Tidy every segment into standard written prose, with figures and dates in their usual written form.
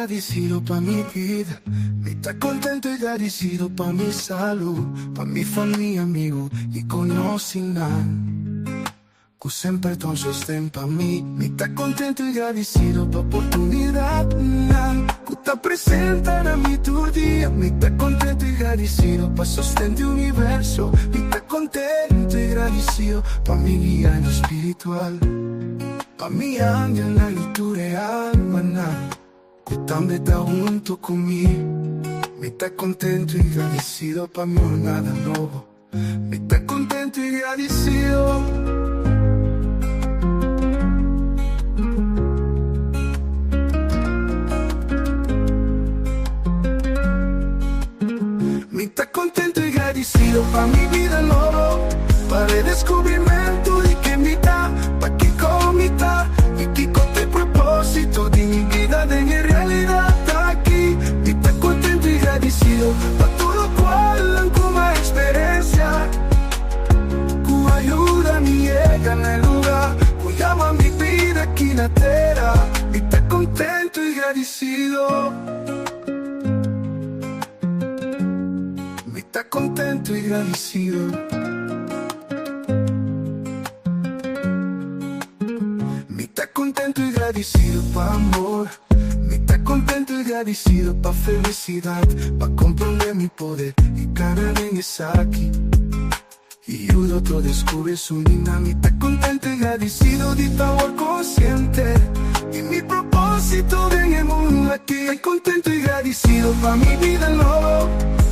gradisido pa mi bida. Mi ta kontentu i gradisido pa mi salú, pa mi famia, amigu i konosinan ku semper ta un sosten pa mi. Mi ta kontentu i gradisido pa oportunidatnan ku ta presenta na mi tur dia. Mi ta kontentu i gradisido pa sosten di universo. Mi ta kontentu i gradisido pa mi guianan spiritual, pa mi angelnan i tur e almanan ku tambe ta huntu ku mi. Mi ta kontentu i gradisido pa mi jornada nobo. Mi ta kontentu i gradisido. Mi ta kontentu i gradisido pa mi bida nobo, pa redeskubrimentu di ken mi ta, pa kiko mi ta i kiko ta e propósito di mi bida den e realidat aki. Mi ta kontentu i gradisido pa tur lokual ku mi a eksperensia, ku a yuda mi yega na e lugá ku yama mi bida aki na tera. Mi ta kontentu i gradisido. Mi ta kontentu i gradisido. Mi ta kontentu i gradisido pa amor. Mi ta kontentu i gradisido pa felisidat, pa komprondé mi poder i kana den esaki i yuda otro deskubri esun di nan. Mi ta kontentu i gradisido di ta awor konsiente di mi propósito den e mundu aki. Ta kontentu i gradisido pa mi bida nobo,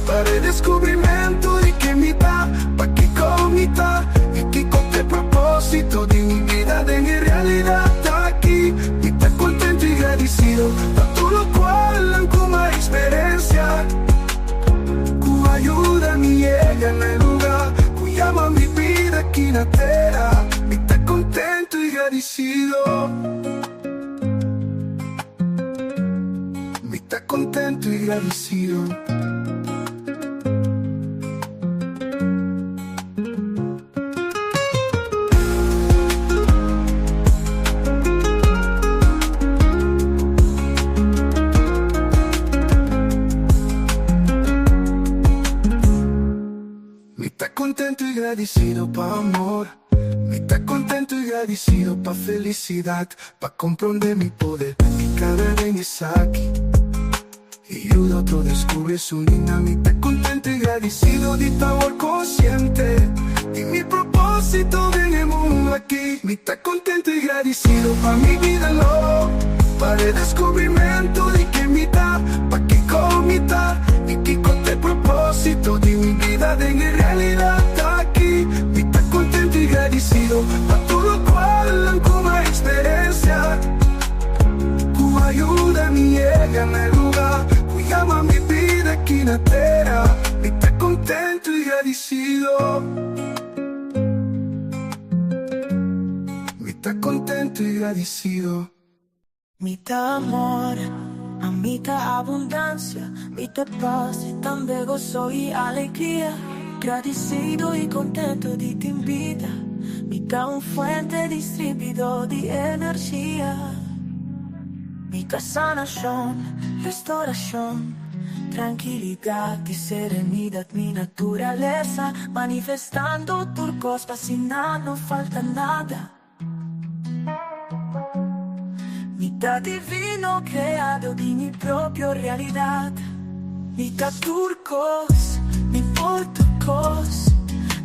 pa redeskubrimentu di ken mi ta, pa kiko mi ta i kiko ta e propósito di mi bida den e realidat aki. Mi ta kontentu i gradisido pa tur lokual ku mi a eksperensia, ku a yuda mi yega na e lugá ku yama mi bida aki na tera. Mi ta kontentu i gradisido. Mi ta kontentu i gradisido. Mi ta kontentu i gradisido pa amor. Mi ta kontentu i gradisido pa felisidat, pa komprondé mi poder i kana den esaki i yuda otro deskubri esun di nan. Mi ta kontentu i gradisido di ta awor konsiente di mi propósito den e mundu aki. Mi ta kontentu i gradisido pa mi bida nobo, pa redeskubrimentu di ken mi ta, pa kiko mi ta i kiko ta e propósito di mi bida den e realidat aki. Mi ta kontentu i gradisido pa tur lokual ku mi a eksperensia, ku a yuda mi yega na e lugá ku yama mi bida aki na tera. Mi ta kontentu i gradisido. Mi ta kontentu i gradisido. Mi ta amor, ami ta abundansia, mi ta pas i tambe goso i alegria. Gradisido i kontentu di tin bida, mi ta un fuente distribuidor di energia. Mi ta sanashon, restorashon, trankilidat i serenidat, mi naturalesa manifestando tur kos pa asina no falta nada. Mi ta divino creado di mi propio realidad. Mi ta tur cos, mi por tur cos.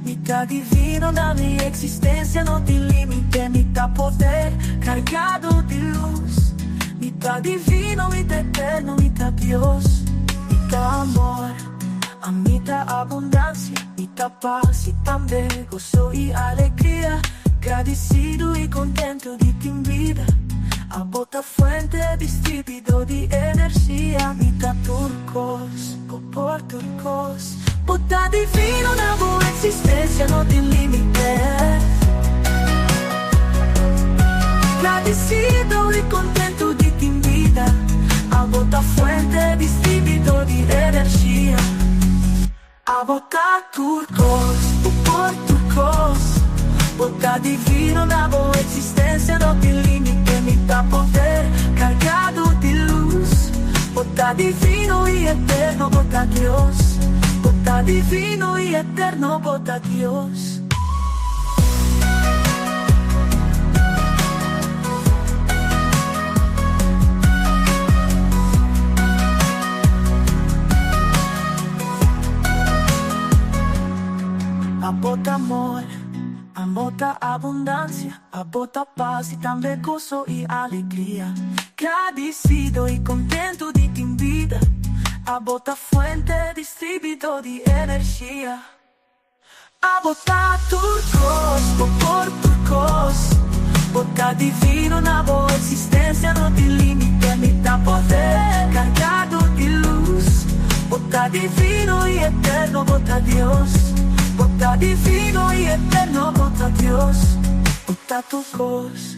Mi ta divino, na mi existencia no tin limite. Mi ta poder cargado di luz. Mi ta divino, mi ta eterno, mi ta Dios. Mi ta amor, ami ta abundancia, mi ta pas y tambe goso y alegria. Gradisido i kontentu di tin bida. Abo ta fuente distribuidor di energia. Mi ta tur kos, bo por tur kos. Bo ta divino, na bo eksistensia no tin límite. Gradisido i kontentu di tin bida. Abo ta fuente distribuidor di energia. Abo ta tur kos, bo por tur kos. Bo ta divino, na bo eksistensia no tin límite. Mi ta poder kargado di lus. Bo ta divino i eterno, Bo ta Dios. Bo ta divino i eterno, Bo ta Dios. Abo ta amor, abo ta abundancia, abo ta paz y tambe gozo y alegria. Gradicido y contento di tin bida, abo ta fuente distribuidor di energia. Abo ta tur cos, bo por tur cos. Bo ta divino na bo existencia no tin limite. Mi ta poder cargado di luz. Bo ta divino y eterno, Bo ta Dios. Bo ta divino y eterno, Bo ta Dios. Bo ta tur cos.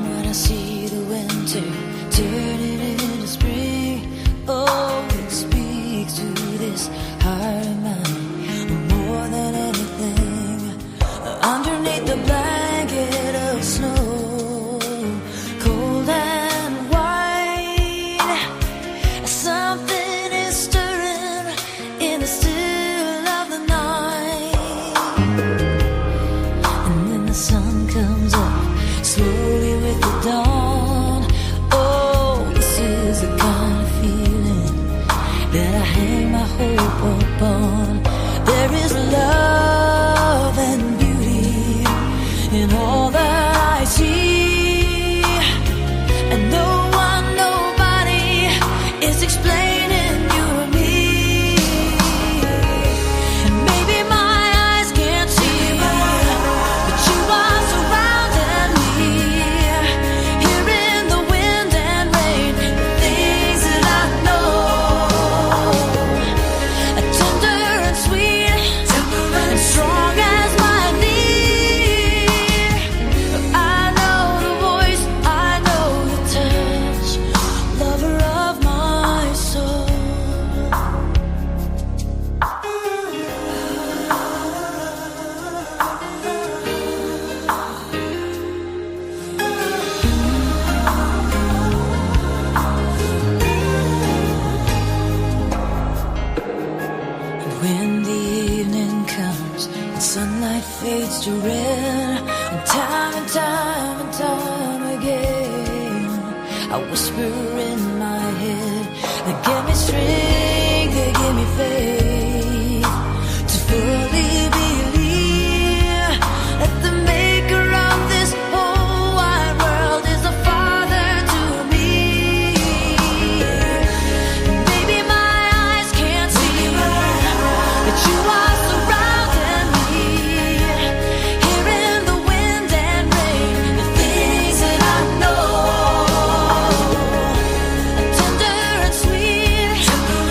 When I see the winter turning into spring, oh, it speaks to this heart of mine more than anything. Underneath the blanket of snow, cold and white, something is stirring in the still of the night. And then the sun comes up slowly with the dawn. Oh, this is the kind of feeling that I hang my hope upon. There is love and beauty in all that I see. And no one, nobody is explaining you or me. And maybe my eyes can't see, but you are surrounding me. Here in the wind and rain, the things that I know are tender and sweet, and strong as my knee. I know the voice, I know the touch, lover of my soul. And when the evening comes and sunlight fades to red, and time and time and time again, I whisper in my head, they give me strength, they give me faith to fully believe that the maker of this whole wide world is a father to me. Maybe my eyes can't see, but you are surrounding me. Here in the wind and rain, the things that I know are tender and sweet,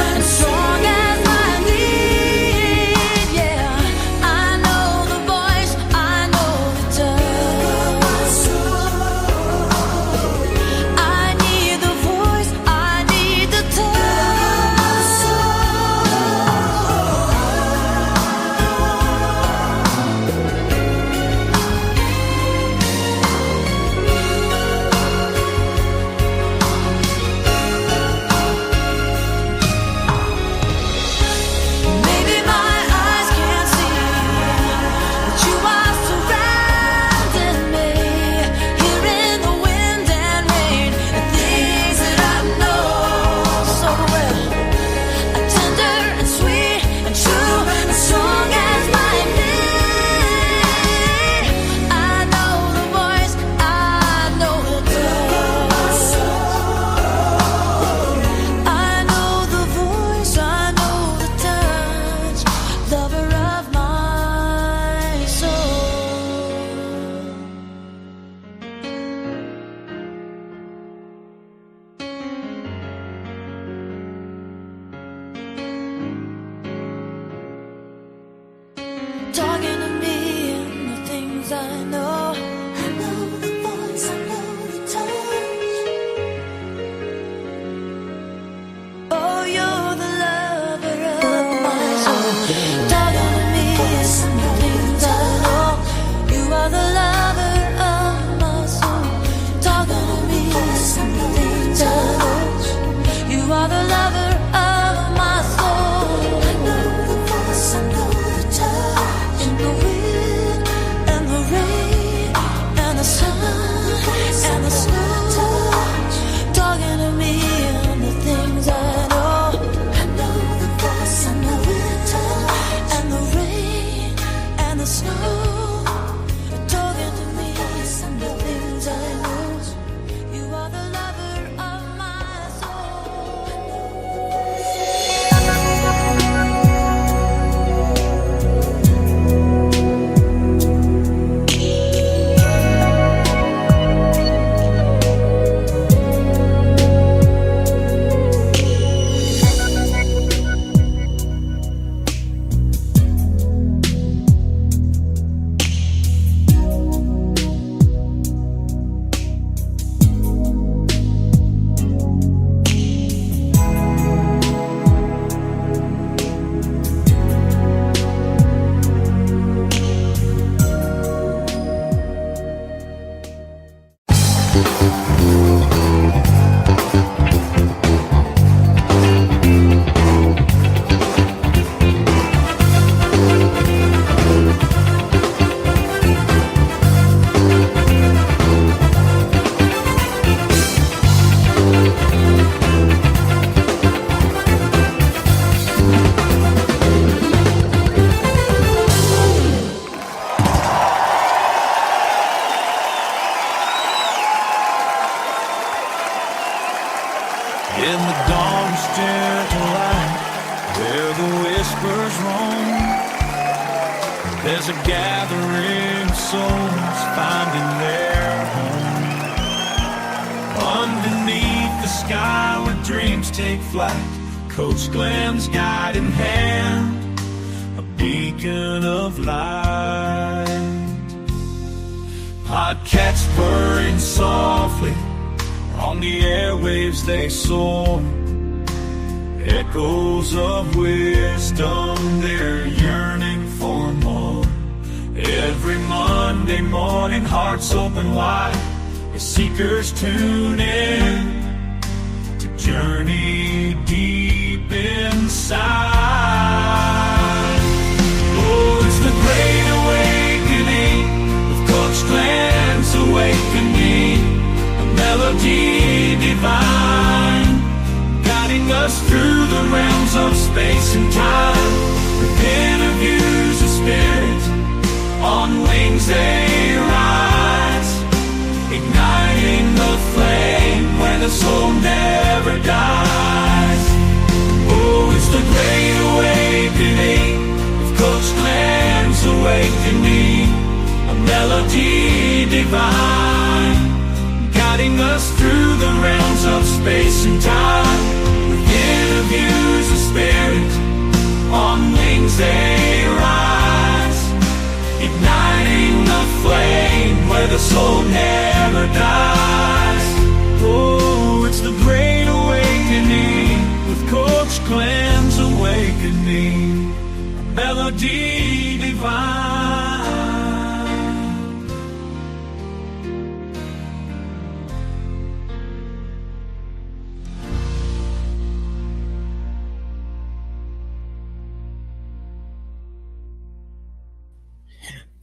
snow. Talking to me, the things I lose. You are the lover of my soul. In the dawn's gentle light, where the whispers roam, there's a gathering of souls finding their home. Underneath the sky where dreams take flight, Coach Glenn's guiding hand, a beacon of light. Podcasts purring softly on the airwaves they soar. Echoes of wisdom, they're yearning for more. Every Monday morning, hearts open wide as seekers tune in to journey deep inside. Oh, it's the great awakening with Coach Glenn's awakening, a melody divine, guiding us through the realms of space and time. With interviews of spirit, on wings they rise, igniting the flame where the soul never dies. Oh, it's the great awakening with Coach Glenn's awakening, a melody divine, guiding us through the realms of space and time. With interviews of spirit, on wings they rise, igniting the flame where the soul never dies. Oh, it's the great awakening with Coach Glenn's awakening, a melody divine.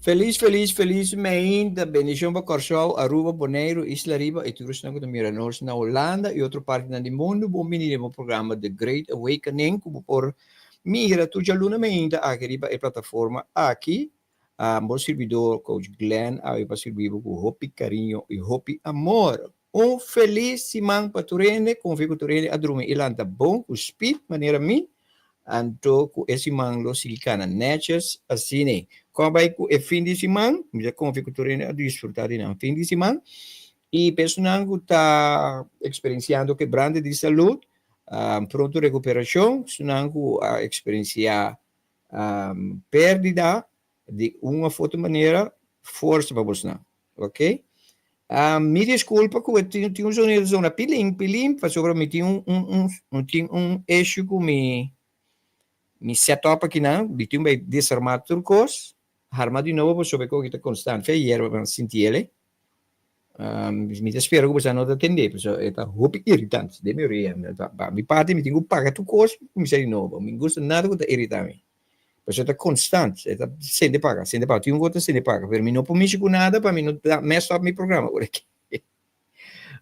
Felis, felis, felis meinta. Bendishon pa Kòrsou, Aruba, Boneiru, Isla Riba i tur esnan ku ta mira nos na Hulanda i otro partinan di mundu. Bon bini den bo programa The Great Awakening ku bo por mira tur djaluna meinta aki riba e plataforma aki. Bo sirbidor Coach Glenn awe pa sirbi bo ku hopi kariño i hopi amor. Un felis siman pa tur hende. Konfia ku tur hende a drumi i lanta bon ku spit manera mi. Anto ku e siman lo sigui kana nètjes asina. Kon a bai ku e fin di siman? Mi ta konfia ku tur hende a disfrutá di nan fin di siman. I personanan ku ta eksperensiando kebrante di salud, pronto rekuperashon. Personanan ku a eksperensiá pèrdida di un òf otro manera, forsa pa bosnan. Ok. Mi disculpa cu e tin un sonido zona pilin pilin pasobra mi tin un un un un tin un issue cu mi mi setup akinan mi tin bay desarma tur cos harma di nobo pasobra e koki ta constant fe ayer mi a sinti ele mi ta spera cu boso no ta tende pasobra e ta hopi irritant den mi orea pa mi parti mi tin cu paga tur cos cuminsa di nobo mi gusta nada cu ta irrita mi. Pasobra e ta constant, e ta sende paga, sende paga, tin un gota sende paga, pero mi no por mishi cu nada pa mi no mess up mi programa ora aki.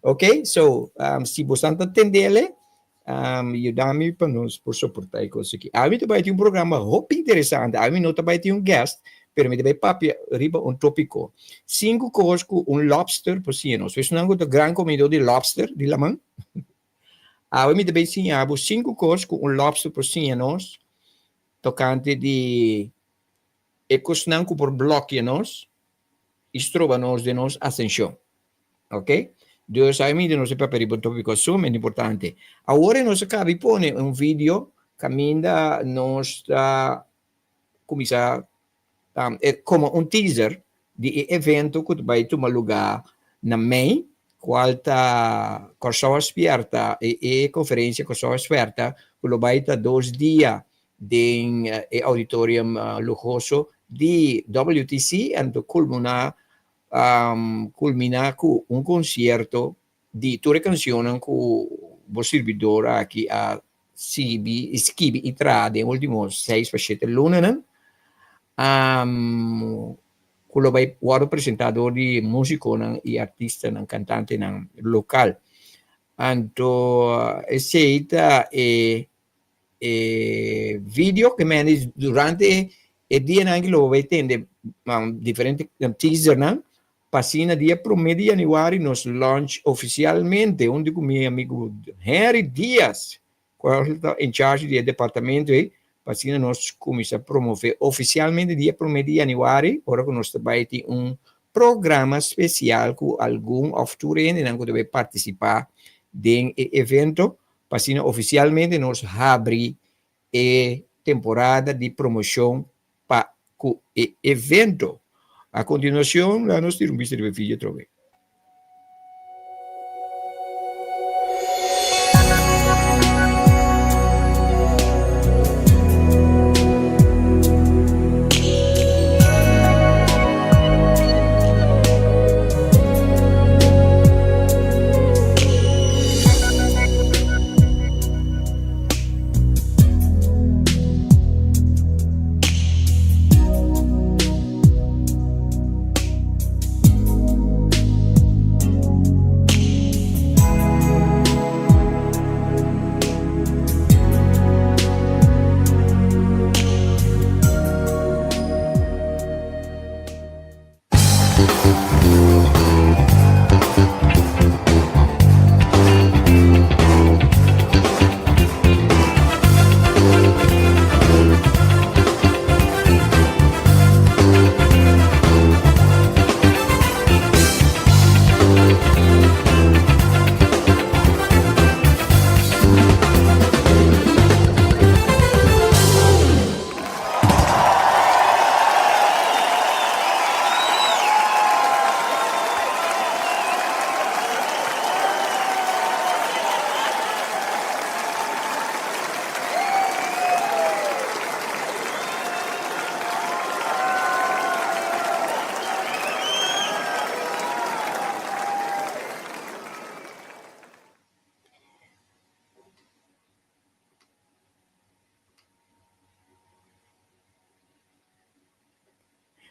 Ok, so, si bosan ta tendele, yuda mi pa nos por soporta e cos aki. Ami ta bai tin un programa hopi interesante, ami no ta bai tin un guest, Pero mi ta bai papia riba un tópiko. Sinku kos ku un lobster por siña nos. Esnan ku ta gran komidó di lobster di laman, awe mi ta bai siña bo sinku kos ku un lobster por siña nos tokante di e kosnan ku por blòkia nos i stroba nos den nos asenshon. Ok? Dus awe mi nos ta papia riba un tópiko sumamente importante. Awor nos a kaba di pone un video kaminda nos ta kuminsá komo un teaser di e evento ku ta bai tuma lugá na mei, kual ta Kòrsou a Spièrta, e konferensia Kòrsou a Spièrta ku lo bai ta dos dia den e auditorium luhoso di WTC anto kulmuná kulminá ku un konsierto di tur e kanshonnan ku bo sirbidor aki a sibi, skibi i traha den ultimo seis pa shete lunanan, ku lo bai wòrdu presentá dor di músikonan i artistanan, kantantenan lokal. Anto esei ta e e video ke men di durante e dianan aki lo bo bai tende diferente teasernan Pa asina dia promé di yanüari nos launch ofisialmente huntu ku mi amigu Henry Diaz, kual ta en charge di e departamento ei, pa asina nos kuminsá promové ofisialmente dia promé di yanüari ora ku nos ta bai tin un programa spesial ku algun òf tur hendenan ku ta bai partisipá den e evento, pa asina ofisialmente nos habri e temporada di promoshon pa ku e evento. A kontinuashon laga nos tira un bista riba e video atrobe.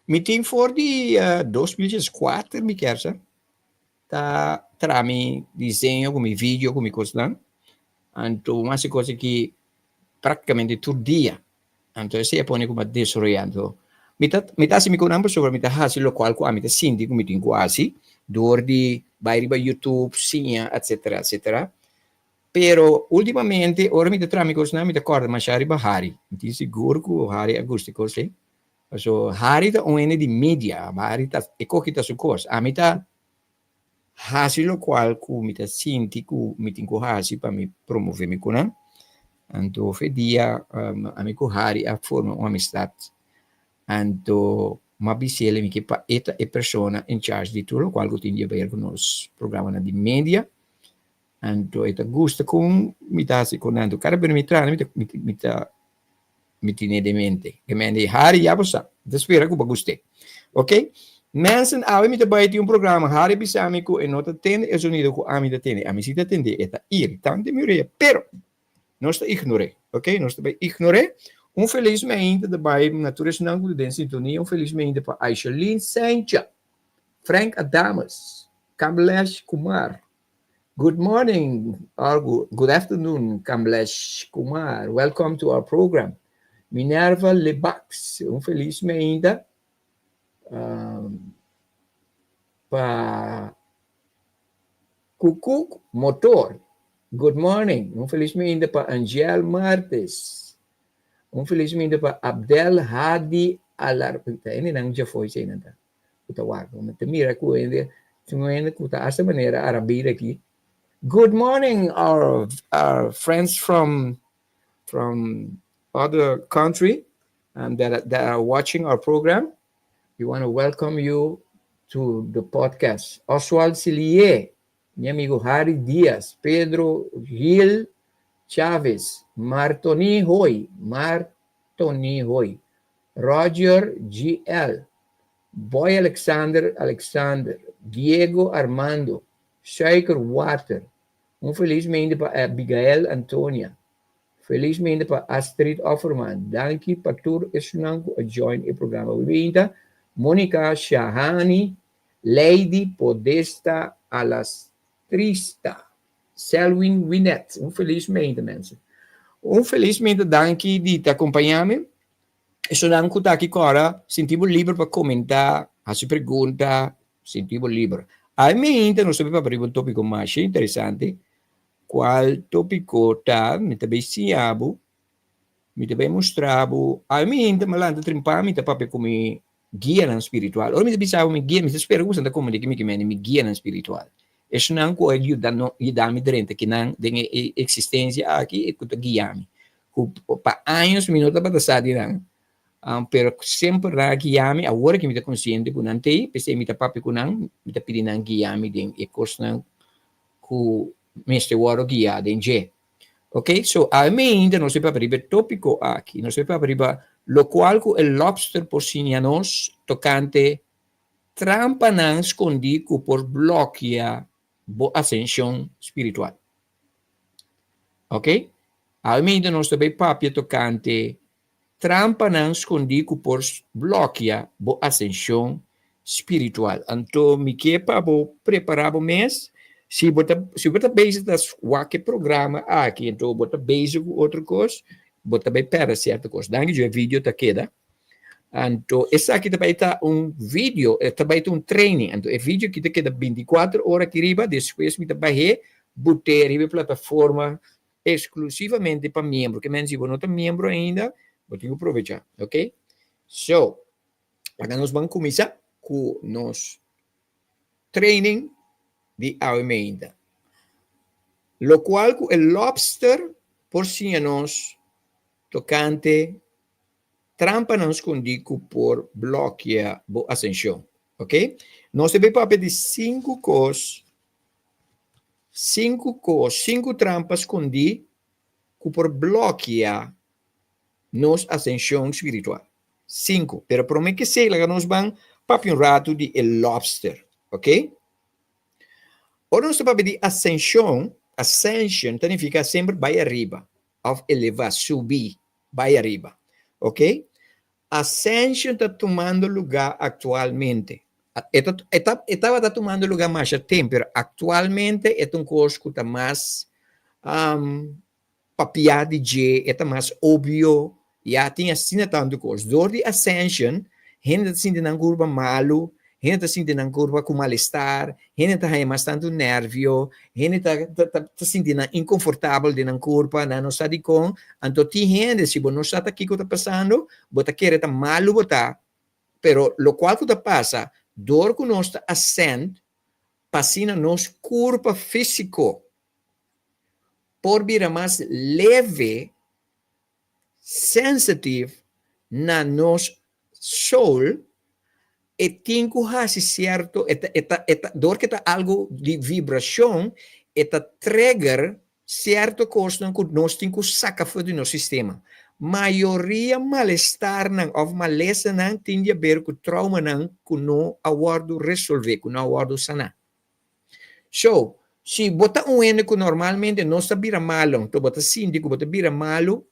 Mi tin for di 2004 mi kier sa ta traha mi diseño ku mi video ku mi kosnan. Anto un hasi kos aki praktikamente tur dia. Anto esei a pone ku mi a desaroyá. Anto mi ta mi ta hasi mi konan pasobra mi ta hasi lokual ku ami ta sinti ku mi tin ku hasi dor di bai riba YouTube siña etsetera etsetera. Pero ultimamente ora mi ta traha mi kosnan mi ta kòrda masha riba Harry. Mi tin sigur ku Harry a gusta e kos ei. Paso Harry ta un hende di media, Harry ta e koki ta su kos. Ami ta hasi lokual ku mi ta sinti ku mi tin ku hasi pa mi promove mi kunan. Anto fe dia ami ku Harry a forma un amistat. Anto m'a bis'el mi ke pa e ta e persona in charge di tur lokual ku tin di haber ku nos programanan di media. Anto e ta gusta kon mi ta hasi ku nan. Anto kada bes mi traha mi ta mi ta mi tine den mente. E men di Harry ya bo sa. Mi ta spera ku bo gust'é. Ok. Mensen awe mi ta bai tin un programa. Harry bisa mi ku e no ta tende e zonido ku ami ta tende. Ami si ta tende. E ta iritante mi orea. Pero nos ta ignor'é. Ok. Nos ta bai ignor'é. Un felis meinta ta bai na tur esnan ku ta den sintonia. Un felis meinta pa Aishalin Sencha, Frank Adamus, Kamlesh Kumar, Good morning or good afternoon, Kamlesh Kumar. Welcome to our program. Minerva Lebax, un felis meinta. Kukuk Motor, good morning. Un felis mainta pa Angel Martes. Un felis mainta pa Abdel Hadi Alar. Ta hende nan djafoy esei nan ta. Ku ta wak. Mi ta mira ku hende, tin un hende ku ta hasta manera Arabir aki. Good morning our our friends from from other country um, that, that are watching our program. We want to welcome you to the podcast. Oswald Silier, mi amigo Harry Diaz, Pedro Gil Chavez, Martoni Hoy, Martoni Hoy, Roger GL, Boy Alexander Alexander, Diego Armando, Suiker Water. Un felis mainta pa Abigail Antonia. Felis mainta pa Astrid Offerman. Danki pa tur esunnan ku a join e programa awe mainta. Monica Shahani, Lady Podesta Alastrista, Selwyn Winnet. Un felis mainta mensen. Un felis mainta danki di ta kompañá mi. Esunnan ku ta aki kòrda sinti bo liber pa komentá, hasi pregunta, sinti bo liber. Awe mainta nos ta bin papia riba un tópiko masha interesante. Kual tópiko ta? Mi ta bay siña bo, mi ta bay mustra bo. Awe mainta mi a lanta trimpa mi ta papia ku mi guianan spiritual. Ora mi ta bisa bo mi guia, mi ta spera ku boso ta komprende ki mi ke mende mi guianan spiritual. Esnan ku a yuda no yuda mi drenta kinan den e eksistensia aki i ku ta guia mi. Ku pa años mi no tabata sa di nan, pero semper nan a guia mi. Awor ki mi ta konsiente ku nan t'ei, p'esei mi ta papia ku nan, mi ta pidi nan guia mi den e kosnan ku mester wòrdu guiá den dje. Ok, so awe mainta nos ta papia riba e tópiko aki, nos ta papia riba lokual ku e lobster por siña nos tokante trampanan skondí ku por blòkia bo asenshon spiritual. Ok, awe mainta nos ta bai papia tokante Trampanan skondí ku por blòkia bo asenshon spiritual. Anto mi ke pa bo prepará bo mes. Si bo ta si bo ta bezig ta wak e programa aki, anto bo ta bezig ku otro kos, bo ta bai pèrdè sierto kos. Danki Dios e video ta keda. Anto esaki ta bai ta un video, e ta bai ta un training. Anto e video aki ta keda bintikuater ora aki riba, despues mi ta bah'é bot'é riba e plataforma Exclusivamente pa miembro. Ke men si bo no ta miembro ainda, bo tin ku provecha, ok? So, laga nos ban kuminsá ku nos training di awe meinta. Lokual ku e lobster por siña nos tokante trampanan skondí ku por blòkia bo asenshon, ok? Nos ta bai papia di sinku kos Sinku kos, sinku trampa skondí ku por blòkia nos asenshon spiritual. Sinku. Pero promé ke esei laga nos ban papia un ratu di e lòbster, oke? Ora nos ta papia di asenshon, ascension ta nifiká semper bai ariba òf elevá, subi, bai ariba, oke? Ascension ta tumando lugá aktualmente. E ta e ta e tabata tumando lugá masha tempu, pero aktualmente e ta un kos ku ta mas papiá di dje, e ta mas obvio, ya tin asina tantu kos. Dor di Ascension, hende ta sinti nan kurpa malu, hende ta sinti nan kurpa ku malestar, hende ta haña mas tantu nervio, hende ta ta ta sinti nan inkonfortabel den nan kurpa, nan no sa dikon. Anto tin hende, si bo no sa ta kiko ta pasando, bo ta kere ta malu bo ta, pero lokual ku ta pasa, dor ku nos ta ascend, pa asina nos kurpa físiko por bira mas leve, sensitive na nos soul, e tin ku hasi sierto, e ta, e ta, e ta, dor ku e ta algu di vibrashon, e ta trigger sierto kosnan ku nos tin ku saka for di nos sistema. Mayoria malestarnan òf malesanan tin di aber ku traumanan ku no a wòrdu resolvé, ku no a wòrdu saná. So, si bo ta un hende ku normalmente no sa bira malu, anto bo ta sinti ku bo ta bira malu,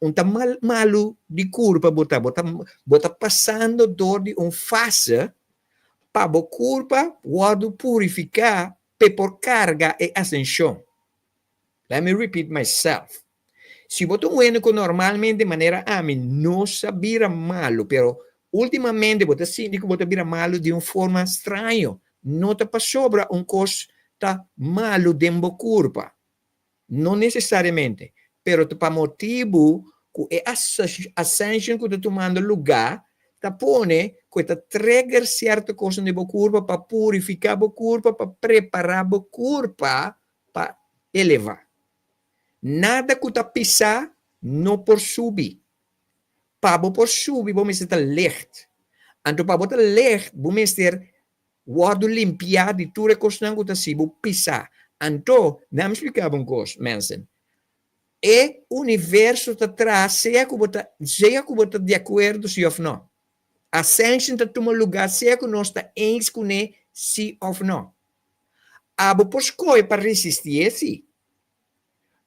un ta mal malu di kurpa bo ta, bo ta bo ta pasando dor di un fase pa bo kurpa wòrdu purifiká p'e por karga e asenshon. Let me repeat myself. Si bo ta un hende ku normalmente manera ami no sa bira malu, pero ultimamente bo ta sinti ku bo ta bira malu di un forma straño, no ta pasobra un kos ta malu den bo kurpa. No nesesariamente, pero ta pa motibu ku e ascension ku ta tumando lugá ta pone ku e ta trigger sierto kosnan den bo kurpa pa purifiká bo kurpa, pa prepará bo kurpa pa elevá. Nada ku ta pisá no por subi. Pa bo por subi bo mester ta licht. Anto pa bo ta licht bo mester wòrdu limpiá di tur e kosnan ku ta hasi bo pisá. Anto, nan mi splika bo un kos, mensen. E universo ta traha sea ku bo ta sea ku bo ta di akuerdo si òf nò. Ascension ta tuma lugá sea ku nos ta eens kuné si òf nò. Abo por skohe pa resistié si.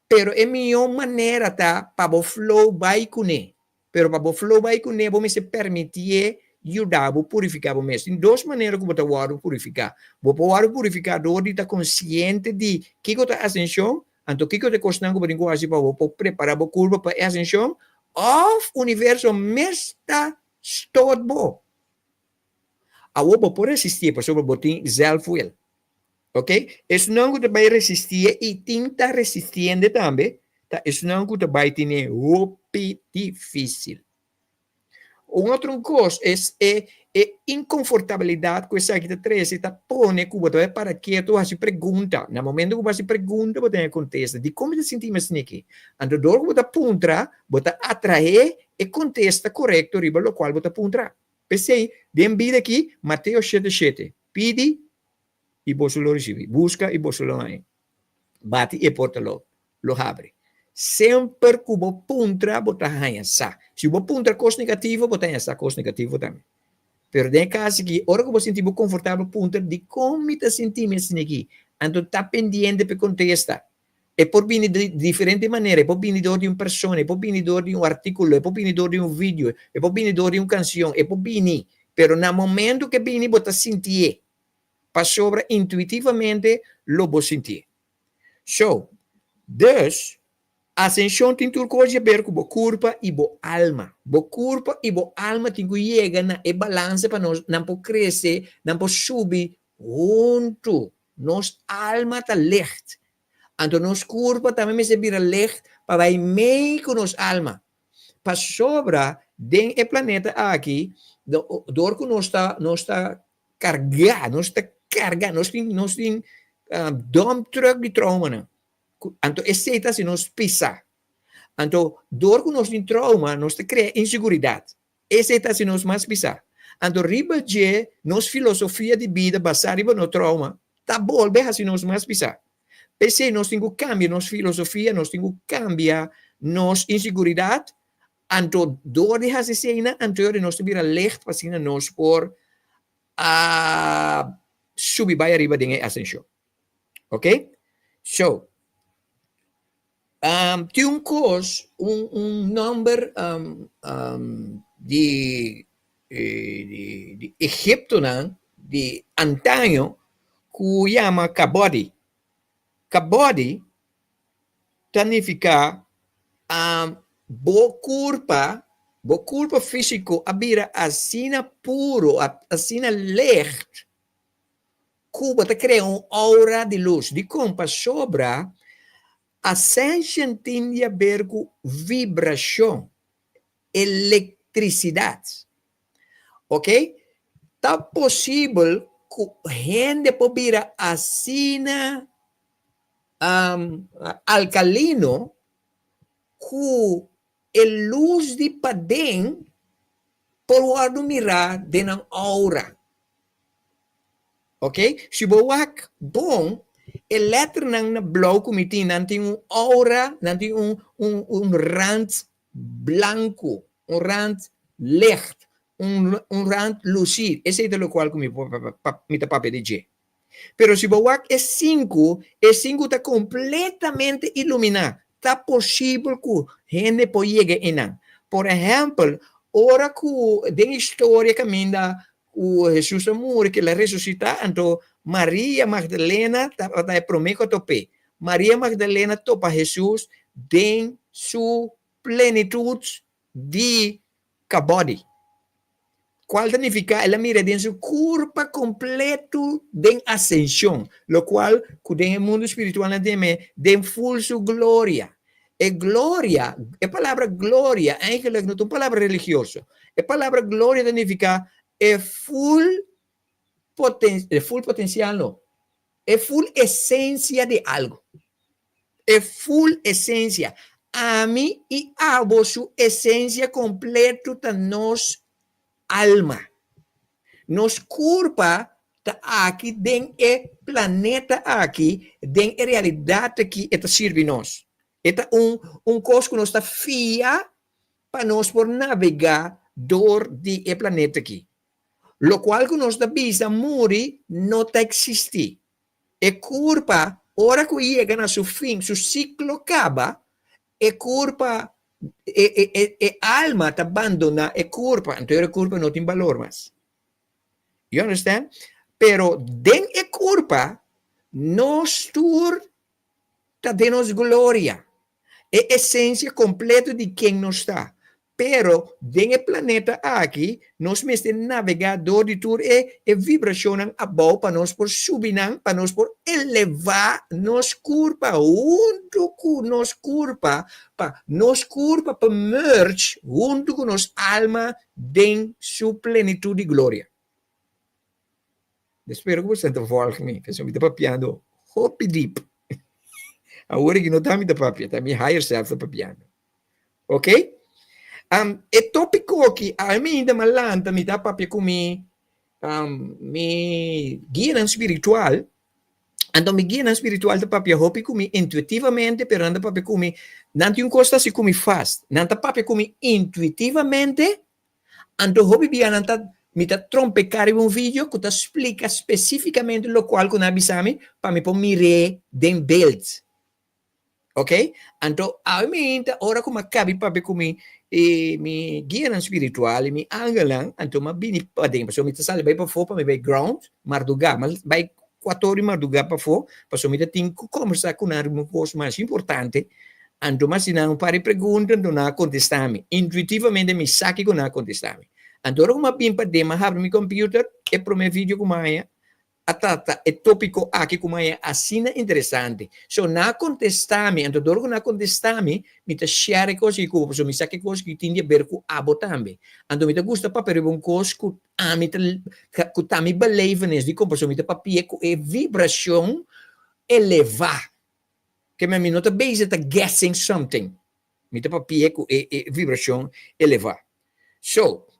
Pero e mihó manera ta pa bo flow bai kuné. Pero pa bo flow bai kuné bo mester permitié yuda bo purifiká bo mes. Tin dos manera ku bo ta wòrdu purifiká. Bo por wòrdu purifiká dor di ta konsiente di kiko ta asenshon, anto kiko ta e kosnan ku bo tin ku hasi pa bo por prepará bo kurpa pa e asenshon, òf universo mes ta stot bo. Awor bo por resistié pasobra bo tin zelfwil. Ok, esnan ku ta bai resistié i tin ta resistiende tambe ta esnan ku ta bai tene hopi difísil. Un otro kos es e e inkonfortabilidat ku esaki ta trese ta pone ku bo ta bai para ketu hasi pregunta. Na momento ku bo hasi pregunta bo ta haña kontesta. Dikon mi ta sinti mi asina aki? Anto dor ku bo ta puntra bo ta atraé e kontesta korekto riba lokual bo ta puntra. P'esei den bida aki Mateo shete shete, pidi i boso lo risibi. Buska i boso lo haña. Bati i e porta lo lo habri. Semper ku bo puntra bo ta haña sa. Si bo puntra kos negativo bo ta haña sa kos negativo tambe. Pero den e kas aki ora ku bo sinti bo konfortabel puntra dikon mi ta sinti mi asina aki? Anto ta pendiente pa e kontesta. E por bini di diferente manera, e por bini dor di un persona, e por bini dor di un artíkulo, e por bini dor di un video, e por bini dor di un kansion, e por bini. Pero na momento ku e bini bo ta sintié. Pasobra intuitivamente lo bo sintié. So, dus, asenshon tin tur kos di haber ku bo kurpa i bo alma. Bo kurpa i bo alma tin ku yega na e balanse pa nos nan por krese, nan por subi huntu. Nos alma ta licht. Anto nos kurpa tambe mester bira licht pa bai mei ku nos alma. Pasobra den e planeta aki, dor ku nos ta nos ta kargá, nos ta kargá, nos tin nos tin dump truck di traumanan. Anto esei ta hasi nos pisá. Anto dor ku nos tin trauma, nos ta krea inseguridat. Esei ta hasi nos mas pisá. Anto riba dje nos filosofia di bida basá riba nos trauma ta bolbe hasi nos mas pisá. P'esei nos tin ku kambia nos filosofia, nos tin ku kambia nos inseguridat. Anto dor di hasi eseinan anto nos ta bira licht pa asina nos por a subi bai ariba den e asenshon. Ok? So, Um, tin un kos, un, un nòmber um, um, di, eh, di, di Egiptonan di antaño ku yama Kabodi. Kabodi ta nifiká um, bo kurpa, bo kurpa físiko a bira asina puro, asina licht, ku bo ta krea un aura di lus. Dikon? Pasobra ascension tin di haber ku vibrashon, elektrisidat. Ok? Ta posibel ku hende por bira asina alkalino ku e lus di paden por wòrdu mirá den nan aura. Ok, si bo wak bon, e letternan na blou ku mi tin, nan tin un aura, nan tin un, un, un rand blanku, un rand licht, un, un rand lucí. Esei ta lokual ku mi, mi ta papia di dje. Pero si bo wak e sinku, e sinku ta kompletamente iluminá. Ta posibel ku hende por yega einan. Por ehèmpel, ora ku den historia kaminda ku Hesus a muri, ku el a resusitá, anto Maria Magdalena tabata e promé ku a top'é. Maria Magdalena topa Hesus den su plenitut di kabòdi. Kual ta nifiká el a mira den su kurpa kompletu den asenshon, lokual ku den e mundu spiritual nan tin me den ful su gloria. E gloria, e palabra gloria eigenlijk no ta un palabra religioso. E palabra gloria ta nifiká e ful poten, e ful potensial no, e ful esensia di algu. E ful esensia. Ami i abo su esensia kompletu ta nos alma. Nos kurpa ta aki den e planeta aki, den e realidat aki e ta sirbi nos. E ta un un kos ku nos ta fia pa nos por nabegá dor di e planeta aki. Lokual ku nos ta bisa muri no ta eksistí. E kurpa, ora ku yega na su fin, su siklo kaba, e kurpa, e, e, e, e alma ta bandoná e kurpa, anto e kurpa no tin balor mas. You understand? Pero den e kurpa, nos tur ta den nos gloria. E esensia kompleto di ken nos ta. Pero den e planeta aki nos mester navegá dor di tur e e vibrashonnan abou pa nos por subi nan, pa nos por elevá nos kurpa huntu ku nos kurpa, pa nos kurpa por merge huntu ku nos alma den su plenitut di gloria. Mi spero ku boso ta volg mi, pasobra mi ta papiando hopi dip. Awor aki no ta mi ta papia, ta mi higher self ta papiando. Ok? Um, e tópiko aki, ami ainda ma lanta, mi ta papia ku mi, um, mi guianan spiritual. Anto mi guianan spiritual ta papia hopi ku mi intuitivamente, pero nan ta papia ku mi, nan tin un kos ta hasi ku mi fast. Nan ta papia ku mi intuitivamente, anto hopi bia nan ta, mi ta trompeká riba un video ku ta splika spesífikamente lokual ku nan a bisa mi, pa mi por mir'é den beeld. Ok, anto awe mi ta ora ku mi a kabi papia ku mi e mi guianan spiritual i mi angelnan, anto mi a bini paden, pasobra mi ta sali bai pafó pa mi bai ground mardugá, mi a bai kuater ora di mardugá pafó, pasobra mi ta tin ku kombersá ku nan riba un kos mas importante, anto mi a hasi nan un par di pregunta, anto nan a kontestá mi, intuitivamente mi sa kiko nan a kontestá mi, anto ora ku mi a bini paden mi a habri mi computer, e promé video ku mi a haña a trata e tópiko aki ku maña asina interesante. So nan a kontestá mi, anto dor ku nan a kontestá mi, mi ta share e kos aki ku bo, pasobra mi sa ku e kos aki tin di aber ku abo tambe. Anto mi ta gusta papia riba un kos ku ami ta, ku ta mi belevenis dikon, pasobra mi ta papia ku e vibrashon elevá. Ke mi no ta bezig ta guessing something. Mi ta papia ku e e vibrashon elevá. So,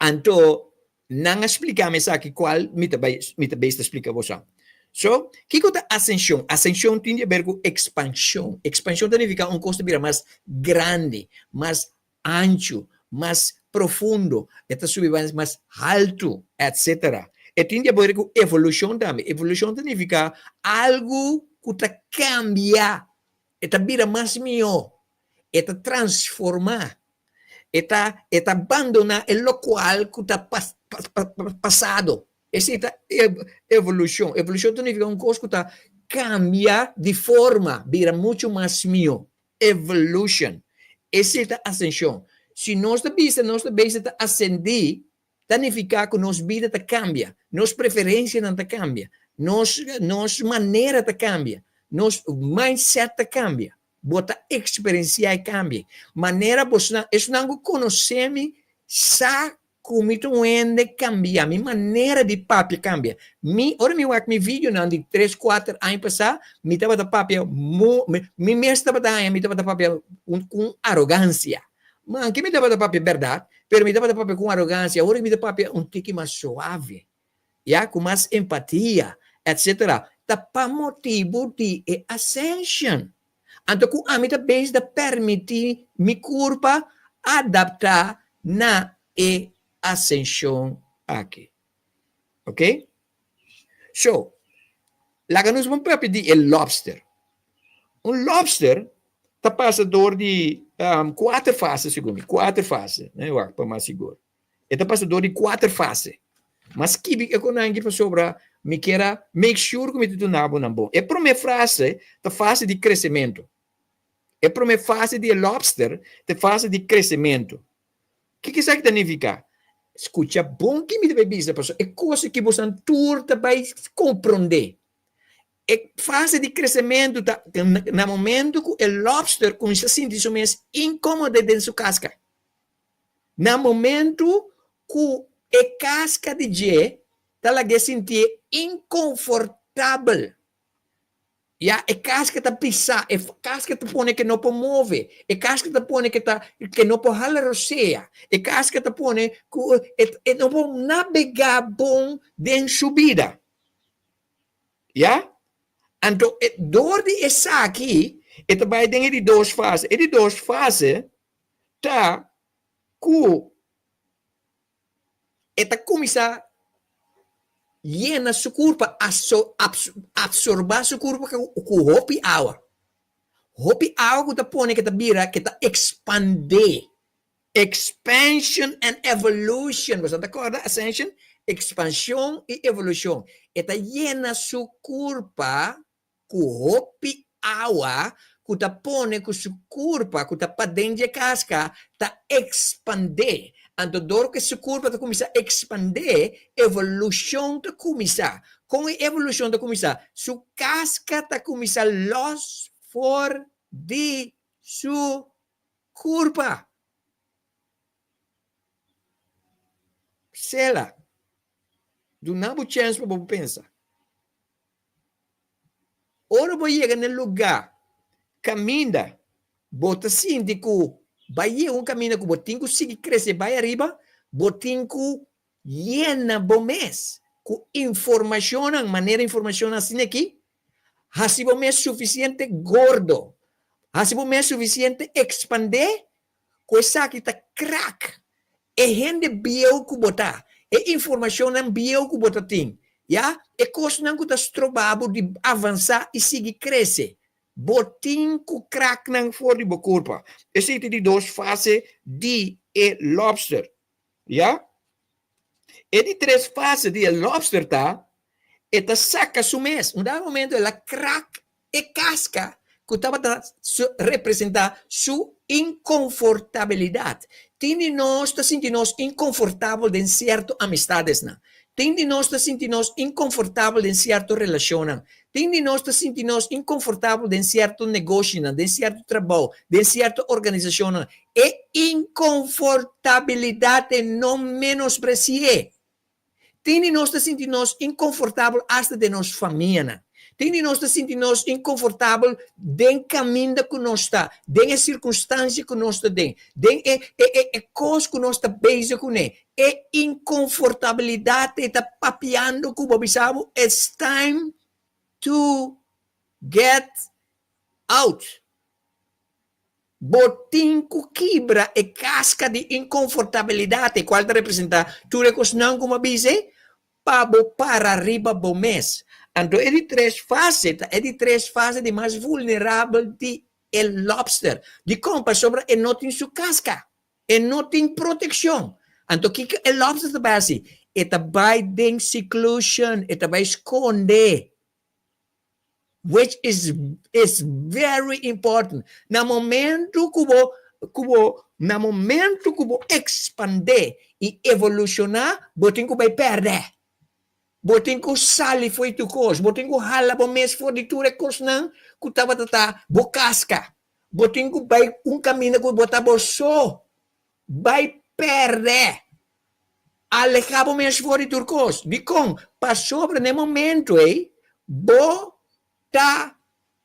Anto nan a splika mi esaki kual mi ta bai mi ta bes ta splika boso. So, kiko ta asenshon? Asenshon tin di aber ku ekspanshon. Ekspanshon ta nifiká un kos ta bira mas grandi, mas anchu, mas profundo, e ta subi mas mas haltu, etsetera. E tin di aber ku evolushon tambe. Evolushon ta nifiká algu ku ta kambia, e ta bira mas mihó, e ta transformá. E ta e ta bandoná e lokual ku ta pasado. Esei ta evolushon. Evolushon ta nifiká un kos ku ta kambia di forma, bira muchu mas mihó. Evolution. Esei ta asenshon. Si nos ta bisa nos ta bezig ta asendí, ta nifiká ku nos bida ta kambia, nos preferensianan ta kambia, nos nos manera ta kambia, nos mindset ta kambia. Bo ta eksperensiá e kambio. Manera bosnan, esnan ku konosé mi sa ku mi ta un hende kambiá. Mi manera di papia kambia. Mi, ora mi wak mi videonan di tres, kuater aña pasá, mi tabata papia mo, mi mes tabata haña mi tabata papia ku un arogansia. Manke mi tabata papia bèrdat, pero mi tabata papia ku un arogansia. Awor mi ta papia un tiki mas suave. ya, ku mas empatia, etcetera, ta pa motibu di e ascension. Anto ku ami ta bezig ta permití mi kurpa adaptá na e ascension aki. Ok? So, laga nos bon papia di e lobster. Un lobster ta pasa dor di kuater fase segun mi, kuater fase, wak pa mas sigur. E ta pasa dor di kuater fase. Mas skibi e konanki pasobra mi kier a make sure ku mi ta duna bo nan bon. E promé frase ta fase di kresementu. E promé fase di e lobster ta e fase di kresementu. Kiko esaki ta nifiká? Skucha bon ki mi ta bai bisa, pasobra e kos aki bosan tur ta bai komprondé. E fase di kresementu ta na momentu ku e lobster kuminsá sinti su mes inkómodo den su kaska. Na momentu ku e kaska di dje ta lag'é sintié inkonfortabel. Ya, e kaska ta pisá, e kaska ta pone ke no por move, e kaska ta pone ke ta ke no por hala rosea, e kaska ta pone ku e e no por nabegá bon den su bida. Ya? Anto e dor di esaki e ta bai den e di dos fase. E di dos fase ta ku e ta kuminsá yena su kurpa, apsorbá su kurpa ku hopi awa. Hopi awa ku ta pone ku ta bira, ku ta ekspandé. Expansion and evolution. Boso ta kòrda ascension? Ekspanshon i evolushon. E ta yena su kurpa ku hopi awa ku ta pone ku su kurpa ku ta paden dje kaska ta ekspandé. Anto dor ku su kurpa ta kuminsá ekspandé, evolushon ta kuminsá. Kon e evolushon ta kuminsá? Su kaska ta kuminsá lòs for di su kurpa. Sela, duna bo chèns pa bo pensa. Ora bo yega na e lugá kaminda bo ta sinti ku bai yega un kaminda ku bo tin ku sigui krese bai ariba, bo tin ku yena bo mes ku informashonnan, manera informashonnan asina aki, hasi bo mes sufisiente gordo, hasi bo mes sufisiente ekspandé ku esaki ta krak e hende bieu ku bo ta, e informashonnan bieu ku bo ta tin, ya, e kosnan ku ta stroba bo di avansá i sigui krese. Bo tin ku krak nan for di bo kurpa. Esei ta di dos fase di e lobster, ya. E di tres fase di e lobster ta, e ta saka su mes. Un dado momento el a krak E kaska ku tabata representá su inkonfortabilidat. Tin di nos ta sinti nos inkonfortabel den sierto amistadesnan. Tin di nos ta sinti nos inkonfortabel den sierto relashonnan. Tin di nos ta sinti nos inkonfortabel den sierto negoshinan, den sierto trabou, den sierto organisashonnan. E inkonfortabilidat e no menospresi'é. Tin di nos ta sinti nos inkonfortabel asta den nos famianan. Tin di nos ta sinti nos inkonfortabel den kaminda ku nos ta, den e sirkunstansia ku nos ta den, den e e e e kos ku nos ta bezig kuné. E inkonfortabilidat ei ta papiando ku bo bisa bo, It's time to get out. Bo tin ku kibra e kaska di inkonfortabilidat, e kual ta representá tur e kosnan ku mi a bisa ei, pa bo para riba bo mes. Anto e di tres fase ta e di tres fase di mas vulnerabel di e lobster. Dikon? Pasobra e no tin su kaska. E no tin protekshon. Anto kiko e lobster ta bai hasi? E ta bai den seclusion, e ta bai skonde. Which is is very important. Na momento ku bo ku bo na momento ku bo ekspandé i evolushoná, bo tin ku bai pèrdè. Bo tin ku sali for di tur kos. Bo tin ku hala bo mes for di tur e kosnan ku tabata ta bo kaska. Bo tin ku bai un kaminda ku bo ta bo so. Bai pèrdè. Alehá bo mes for di tur kos. Dikon? Pasobra na e momentu ei bo ta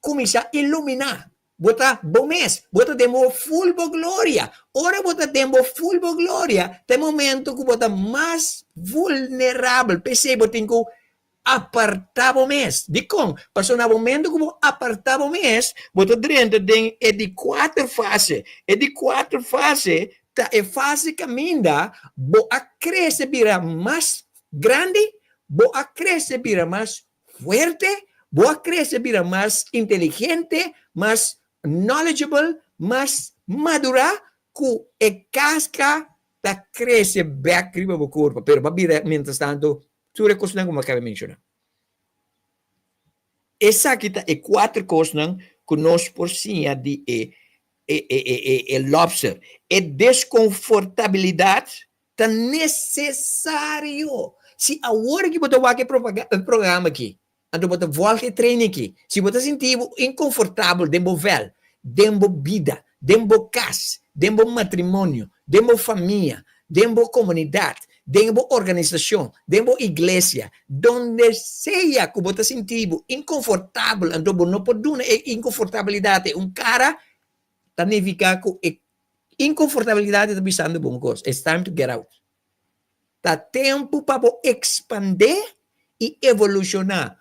kuminsá iluminá. Bo ta bo mes. Bo ta den bo ful bo gloria. Ora bo ta den bo ful bo gloria, ta e momentu ku bo ta mas vulnerabel. P'esei bo tin ku apartá bo mes. Dikon? Pasobra na momentu ku bo apartá bo mes, bo ta drenta den e di kuater fase. E di kuater fase ta e fase kaminda bo a krese bira mas grandi, bo a krese bira mas fuerte, bo a krese bira mas inteligente, mas knowledgeable, mas madurá, ku e kaska ta krese bèk riba bo kurpa. Pero bo a bira mientrastantu Tur e kosnan ku mi a kaba menshoná. Esaki ta e kuater kosnan ku nos por siña di e e e e e lobster. E deskonfortabilidat. Ta nesesario. Si awor aki bo ta wak e programa aki, anto bo ta volg e training aki, si bo ta sinti bo inkonfortabel den bo vèl, den bo bida, den bo kas, den bo matrimonio, den bo famia, den bo komunidat, den bo organisashon, den bo iglesia, donde sea ku bo ta sinti bo inkonfortabel, anto bo no por duna e inkonfortabilidat ei un kara, ta nifiká ku e Inkonfortabilidat ta bisando bo un kos, it's time to get out. Ta tempu pa bo ekspandé i evolushoná.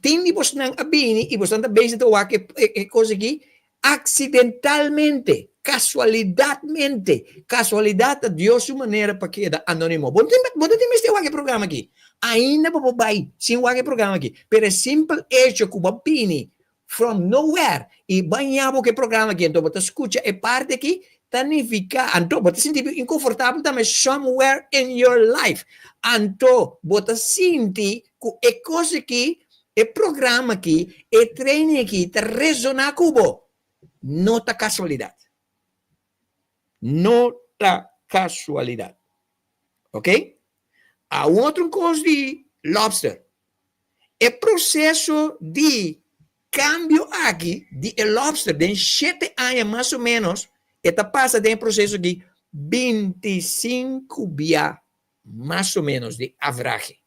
Tin di bosnan a bini i bosnan ta bezig ta wak e kos aki aksidentalmente, kasualidatmente. Kasualidat ta Dios su manera pa keda anónimo. Bo no tin bo no tin mester wak e programa aki. Ainda bo por bai sin wak e programa aki. Pero e simpel echo ku bo a bini From nowhere i baña bo ku e programa aki anto bo ta skucha e parti aki ta nifiká anto bo ta sinti bo inkonfortabel tambe somewhere in your life anto bo ta sinti ku e kos aki e programa aki e training aki ta resoná ku bo no ta kasualidat no ta kasualidat ok awor otro kos di lobster. E proseso di kambio aki di e lobster den shete aña mas o ménos e ta pasa den e proseso di 25 bia mas o ménos di averahe.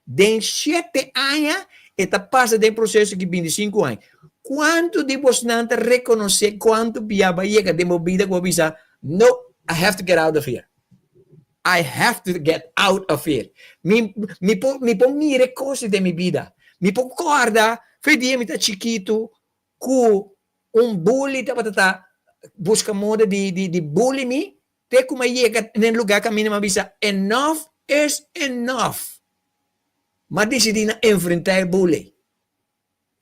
Den shete aña e ta pasa den e proseso di 25 aña. Kuantu di bosnan ta rekonosé kuantu bia bo a yega den bo bida ku bo a bisa, No, I have to get out of here. I have to get out of here. Mi, mi por, mi por mira e cosnan den mi bida. Mi por corda fe dia mi ta chikitu cu un bully tabata ta busca moda di, di, di bully mi te cu mi a yega den lugar caminda mi a bisa enough is enough. Mi a dicidi na enfrenta e bully.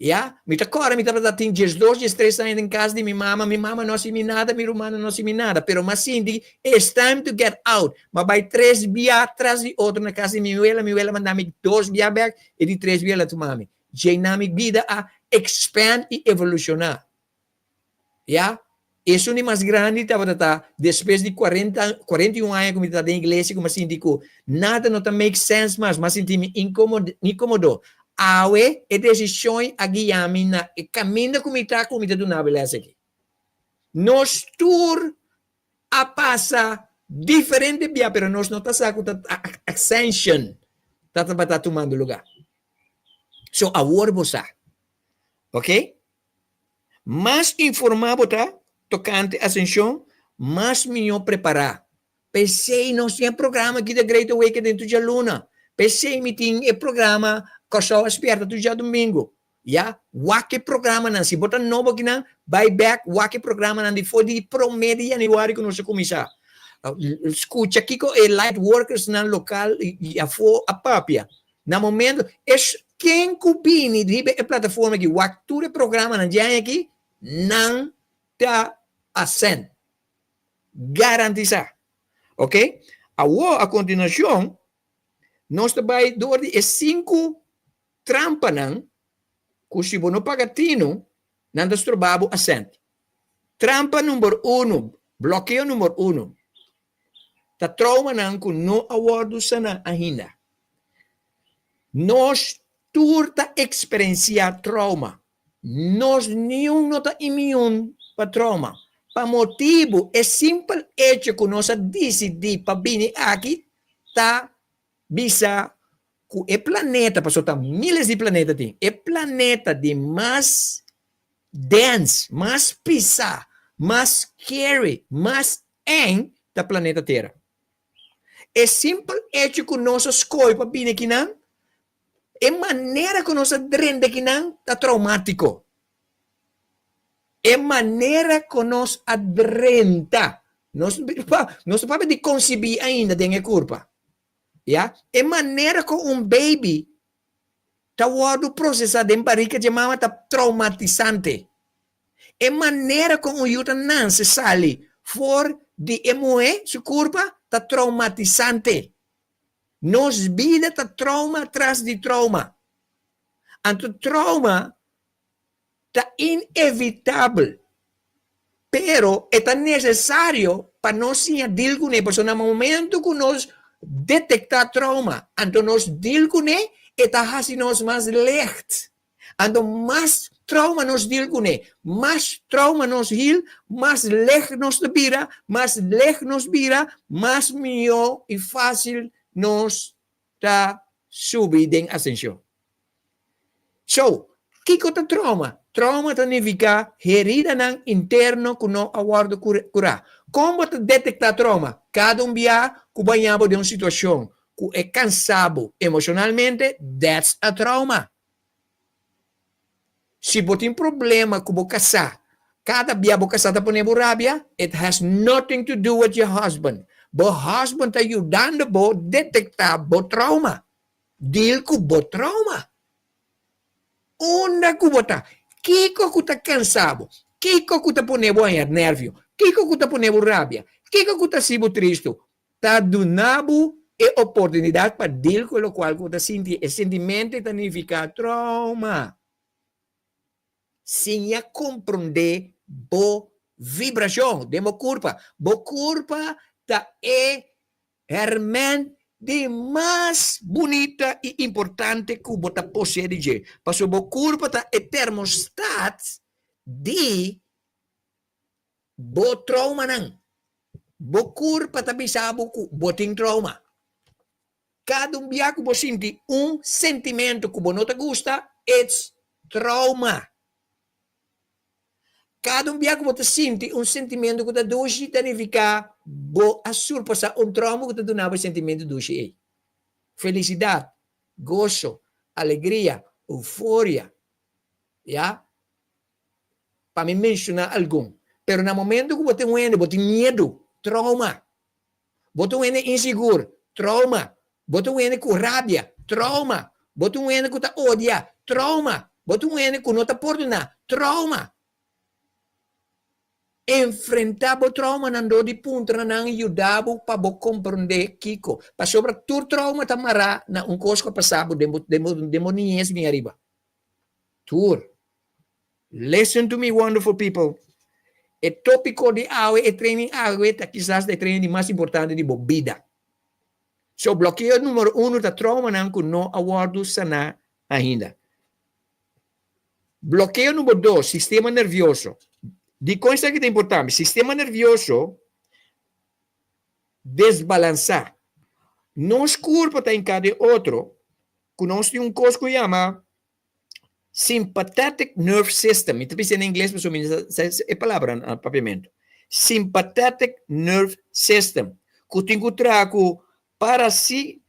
Ya, mi ta kòrda mi tabata tin diesdos, diestres aña den kas di mi mama, mi mama no hasi mi nada, mi rumannan no hasi mi nada, pero mi a sinti it's time to get out. Mi a bai tres bia tras di otro na kas di mi wela, mi wela manda mi dos bia bèk, e di tres bia el a tuma mi. Djei mi bida a expand i evolushoná. Ya, esun di mas grandi tabata ta despues di cuarenta, 41 aña cu mi ta den iglesia cu mi a sinti cu nada no ta make sense mas, mi a sinti mi incomodo. Awe e decision a guia mi na e caminda cu mi ta cu mi ta duna bo e les aki. Nos tur a pasa diferente bia pero nos no ta sa cu ta ascension ta tabata tumando lugar. So awor bo sa. Ok? Mas informá bo ta tokante Asenshon, mas mihó prepará. P'esei nos tin e programa aki The Great Awakening tur djaluna. P'esei mi tin e programa Kòrsou a Spièrta tur djadumingu. Ya, wak e programanan. Si bo ta nobo akinan, bai bèk wak e programanan di for di promé di yanüari ku nos a kuminsá. Skucha kiko e lightworkersnan lokal i afó a papia. Na momento, es ken ku bini riba e plataforma aki wak tur e programanan dje aña aki, nan ta ascend. Garantisá. Ok? Awor, a kontinuashon, nos ta bai dor di e sinku trampanan ku si bo no paga tinu, nan ta stroba bo ascend. Trampa number unu, blokeo number unu. Ta traumanan ku no a wòrdu saná ainda. Nos tur ta eksperensiá trauma. Nos niun no ta imiun pa trauma. Pa motibu e simpel echo ku nos a disidí pa bini aki ta bisa ku e planeta, pasobra ta miles di planeta tin, e planeta di mas dense, mas pisá, mas scary, mas Eng ta planeta Tera. E simpel echo ku nos a skohe pa bini akinan, e manera ku nos a drenta akinan ta traumátiko. E manera ku nos a drenta, nos nos ta papia di konsibí ainda den e kurpa, ya. E manera ku un baby ta wòrdu prosesá den barika dje mama ta traumatisante. E manera kon un yu ta nanse sali for di e muhé su kurpa ta traumatisante. Nos bida ta trauma tras di trauma. Anto trauma ta inevitabel. Pero e ta nesesario pa nos siña deal kuné, pasobra na momento ku nos detektá trauma, anto nos deal kuné, e ta hasi nos mas licht. Anto mas trauma nos deal kuné, mas trauma nos heal, mas licht nos ta bira, mas licht nos bira, mas mihó i fásil nos ta subi den asenshon. So, kiko ta trauma? Trauma ta nifiká heridanan interno ku no a wòrdu kurá. Kon bo ta detektá trauma? Kada un bia ku bo haña bo den un situashon ku e kansa bo emoshonalmente, that's a trauma. Si bo tin problema ku bo kasá, kada bia bo kasá ta pone bo rabia, it has nothing to do with your husband. Bo husband ta yudando bo detektá bo trauma. Deal ku bo trauma. Unda ku bo ta? Kiko ku ta kansa bo? Kiko ku ta pone bo haña nervio? Kiko ku ta pone bo rabia? Kiko ku ta hasi bo tristu? Ta duna bo e oportunidat pa deal ku lokual ku bo ta sinti. E sintimentu ta nifiká trauma. Siña komprondé bo vibrashon den bo kurpa. Bo kurpa ta e Hèrmènt di mas bunita i importante ku bo ta posee di dje, pasobra bo kurpa ta e termostat di bo troumanan. Bo kurpa ta bisa bo ku bo tin trouma. Kada un bia ku bo sinti un sentimentu ku bo no ta gusta, it's trouma. Kada un bia ku bo ta sinti un sentimentu ku ta dushi ta nifiká bo a surpasá un trauma ku ta duna bo e sentimentu dushi ei. Felisidat, goso, alegria, euforia, ya, pa mi menshoná algun. Pero na momento ku bo tin un hende bo tin miedu, trauma. Bo ta un hende insigur, trauma. Bo ta un hende ku rabia, trauma. Bo ta un hende ku ta odia, trauma. Bo ta un hende ku no ta pordoná, trauma. Enfrentá bo traumanan dor di puntra nan yuda bo pa bo komprondé kiko. Pasobra tur trauma ta mará na un kos ku a pasá bo den bo den bo niñes bin ariba. Tur. Listen to me wonderful people. E tópiko di awe, e training awe ta kisas ta e training di mas importante di bo bida. So blokeo numero uno ta traumanan ku no a wòrdu saná ainda. Blokeo numero dos, sistema nervioso. Dikon esaki ta importante? Sistema nervioso desbalansá. Nos kurpa ta hinká den otro ku nos tin un kos ku yama Sympathetic nerve system, mi ta bisa na ingles pasobra mi no sa e palabra na papiamentu. Sympathetic nerve system, ku tin ku traha ku parasi,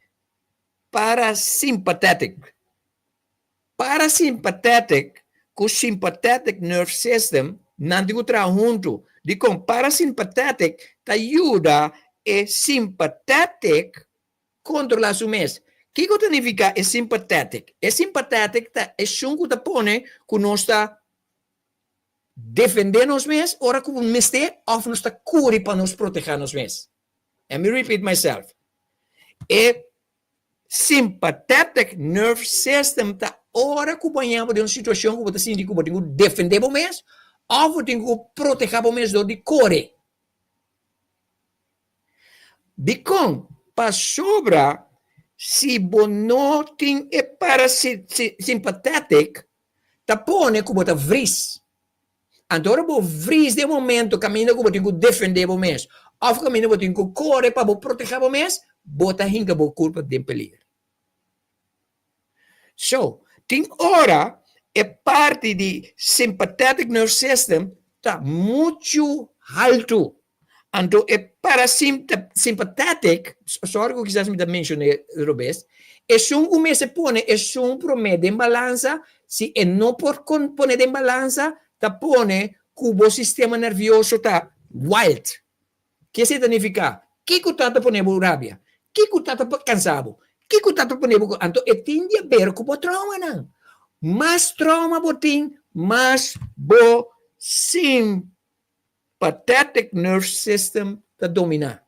parasympathetic. Parasympathetic ku sympathetic nerve system, nan tin ku traha huntu. Dikon? Parasympathetic ta yuda e sympathetic Kontrolá su mes. Kiko ta nifiká e sympathetic? E sympathetic ta esun ku ta pone ku nos ta defendé nos mes ora ku mester òf nos ta kuri pa nos protehá nos mes. Let me repeat myself. E sympathetic nerve system ta ora ku bo haña bo den un situashon ku bo ta sinti ku bo tin ku defendé bo mes òf bo tin ku protehá bo mes dor di kore. Dikon? Pasobra si bo no tin e parasimpathetic ta pone ku bo ta vris. Anto ora bo vris den momento kaminda ku bo tin ku defende bo mes òf kaminda bo tin ku kore pa bo protegá bo mes, bo ta hinka bo kurpa den peliger. So, tin ora e parti di sympathetic nerve system ta muchu haltu. Anto e parasympathetic, sorry ku kisas mi ta menshoné robes, esun ku mester pone esun promé den balansa, si e no por pone den balansa, ta pone ku bo sistema nervioso ta wild. Ke esei ta nifiká? Kiko ta ta pone bo rabia? Kiko ta ta kansa bo? Kiko ta ta pone bo ku. Anto e tin di aber ku bo traumanan. Mas trauma bo tin, mas bo sympathetic nerve system ta dominá.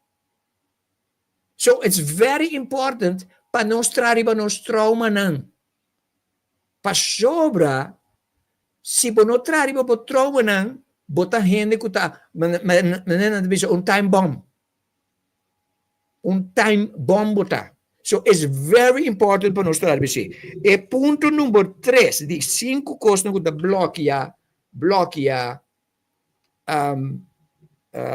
So it's very important pa nos traha riba nos traumanan. Pasobra si bo no traha riba bo traumanan. Bo ta hende ku ta, manera nan ta bisa, un time bomb. Un time bomb bo ta. So it's very important pa nos traha riba esei. E punto number tres di sinku kosnan ku ta blòkia, blòkia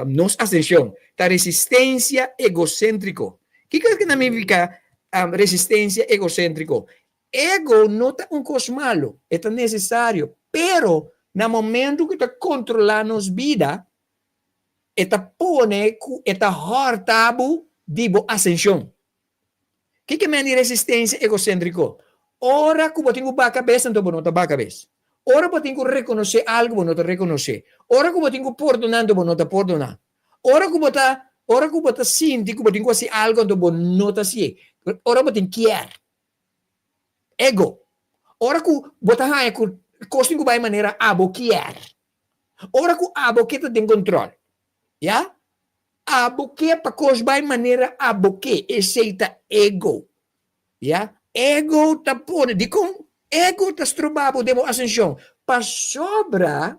nos asenshon ta resistensia egoséntriko. Kiko ta nifiká resistensia egoséntriko? Ego no ta un kos malu, e ta nesesario, pero na momentu ku ta kontrolá nos bida, e ta pone ku e ta hòrta bo di bo asenshon. Kiko men di resistensia egoséntriko? Ora ku bo tin ku baha kabes, anto bo no ta baha kabes. Ora bo tin ku rekonosé algu, bo no ta rekonosé. Ora ku bo tin ku pordoná, anto bo no ta pordoná. Ora ku bo ta ora ku bo ta sinti ku bo tin ku hasi algu, anto bo no ta hasié. Ora bo tin kier. Ego. Ora ku bo ta haña ku kos tin ku bai manera abo kier. Ora ku abo ke ta den kontrol. Ya? Abo ke pa kos bai manera abo ke. Esei ta ego. Ya? Ego ta pone, dikon ego ta stroba bo den bo asenshon? Pasobra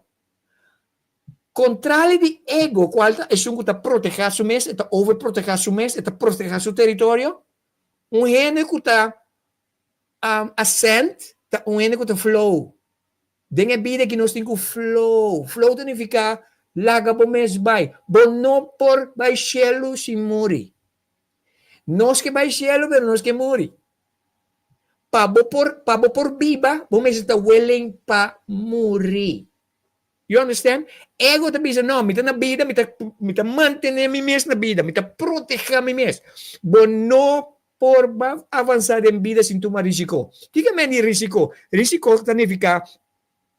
kontrali di ego kual ta esun ku ta protegá su mes, e ta overprotegá su mes, e ta protegá su teritorio, Un hende ku ta ascend ta un hende ku ta flow. Den e bida aki nos tin ku flow. Flow ta nifiká laga bo mes bai. Bo no por bai shelu sin muri. Nos ke bai shelu pero nos ke muri. Pa bo por pa bo por biba bo mester ta willing pa muri. You understand? Ego ta bisa, no, mi ta na bida, mi ta, mi ta mantené mi mes na bida, mi ta protehá mi mes. Bo no por ba avansá den bida sin tuma risiko. Kiko men di risiko? Risiko ta nifiká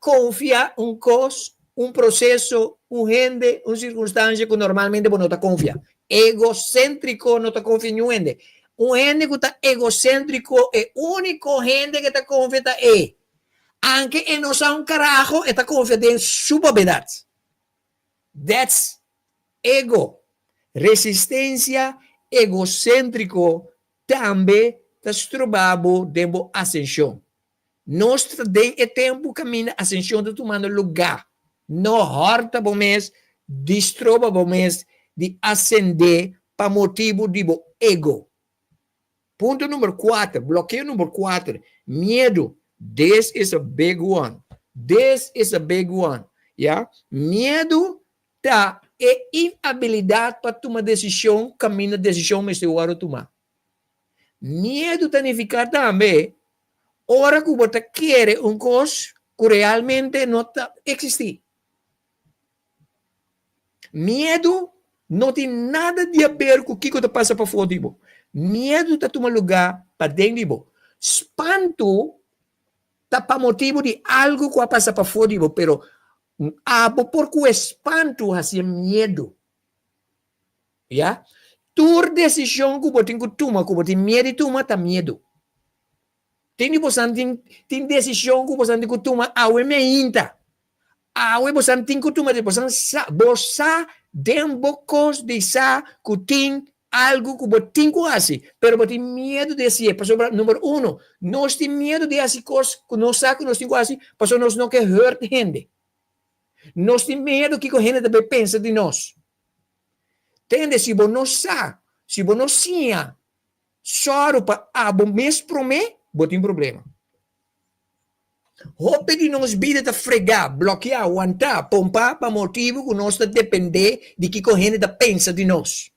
konfia un kos, un proseso, un hende, un sirkunstansia ku normalmente bo no ta konfia. Egoséntriko no ta konfia niun hende. Un hende ku ta egoséntriko, e úniko hende ku e ta konfia ta e. Anke e no sa un karaho, e ta konfia den su bobedat. That's ego. Resistensia egoséntriko tambe ta stroba bo den bo asenshon. Nos ta den e tempu kaminda asenshon ta tumando lugá. No hòrta bo mes di stroba bo mes di asendé pa motibu di bo ego. Punto number kuater, blokeo number kuater, miedu. This is a big one. This is a big one. Ya, miedu ta e inabilidat pa tuma desishon kaminda desishon mester wòrdu tumá. Miedu ta nifiká tambe ora ku bo ta kere un kos ku realmente no ta eksistí. Miedu no tin nada di haber ku kiko ta pasa pafó di bo. Miedu ta tuma lugá paden di bo. Spantu ta pa motibu di algu ku a pasa pafó di bo, pero abo por ku e spantu hasié miedu. Ya? Tur desishon ku bo tin ku tuma, ku bo tin miedu di tuma, ta miedu. Tin di bosan tin tin desishon ku bosan tin ku tuma awe meinta. Awe bosan tin ku tuma de bosan sa bo sa den bo kos di sa ku tin algu ku bo tin ku hasi pero bo tin miedu di hasié pasobra number uno nos tin miedu di hasi kos ku nos sa ku nos tin ku hasi pasobra nos no ke hurt hende nos tin miedu kiko hende ta bay pensa di nos tende si bo no sa si bo no siña sòru pa abo mes promé bo tin problema. Hopi di nos bida ta fregá, blokeá, wantá, pompá pa motibu ku nos ta dependé di kiko hende ta pensa di nos.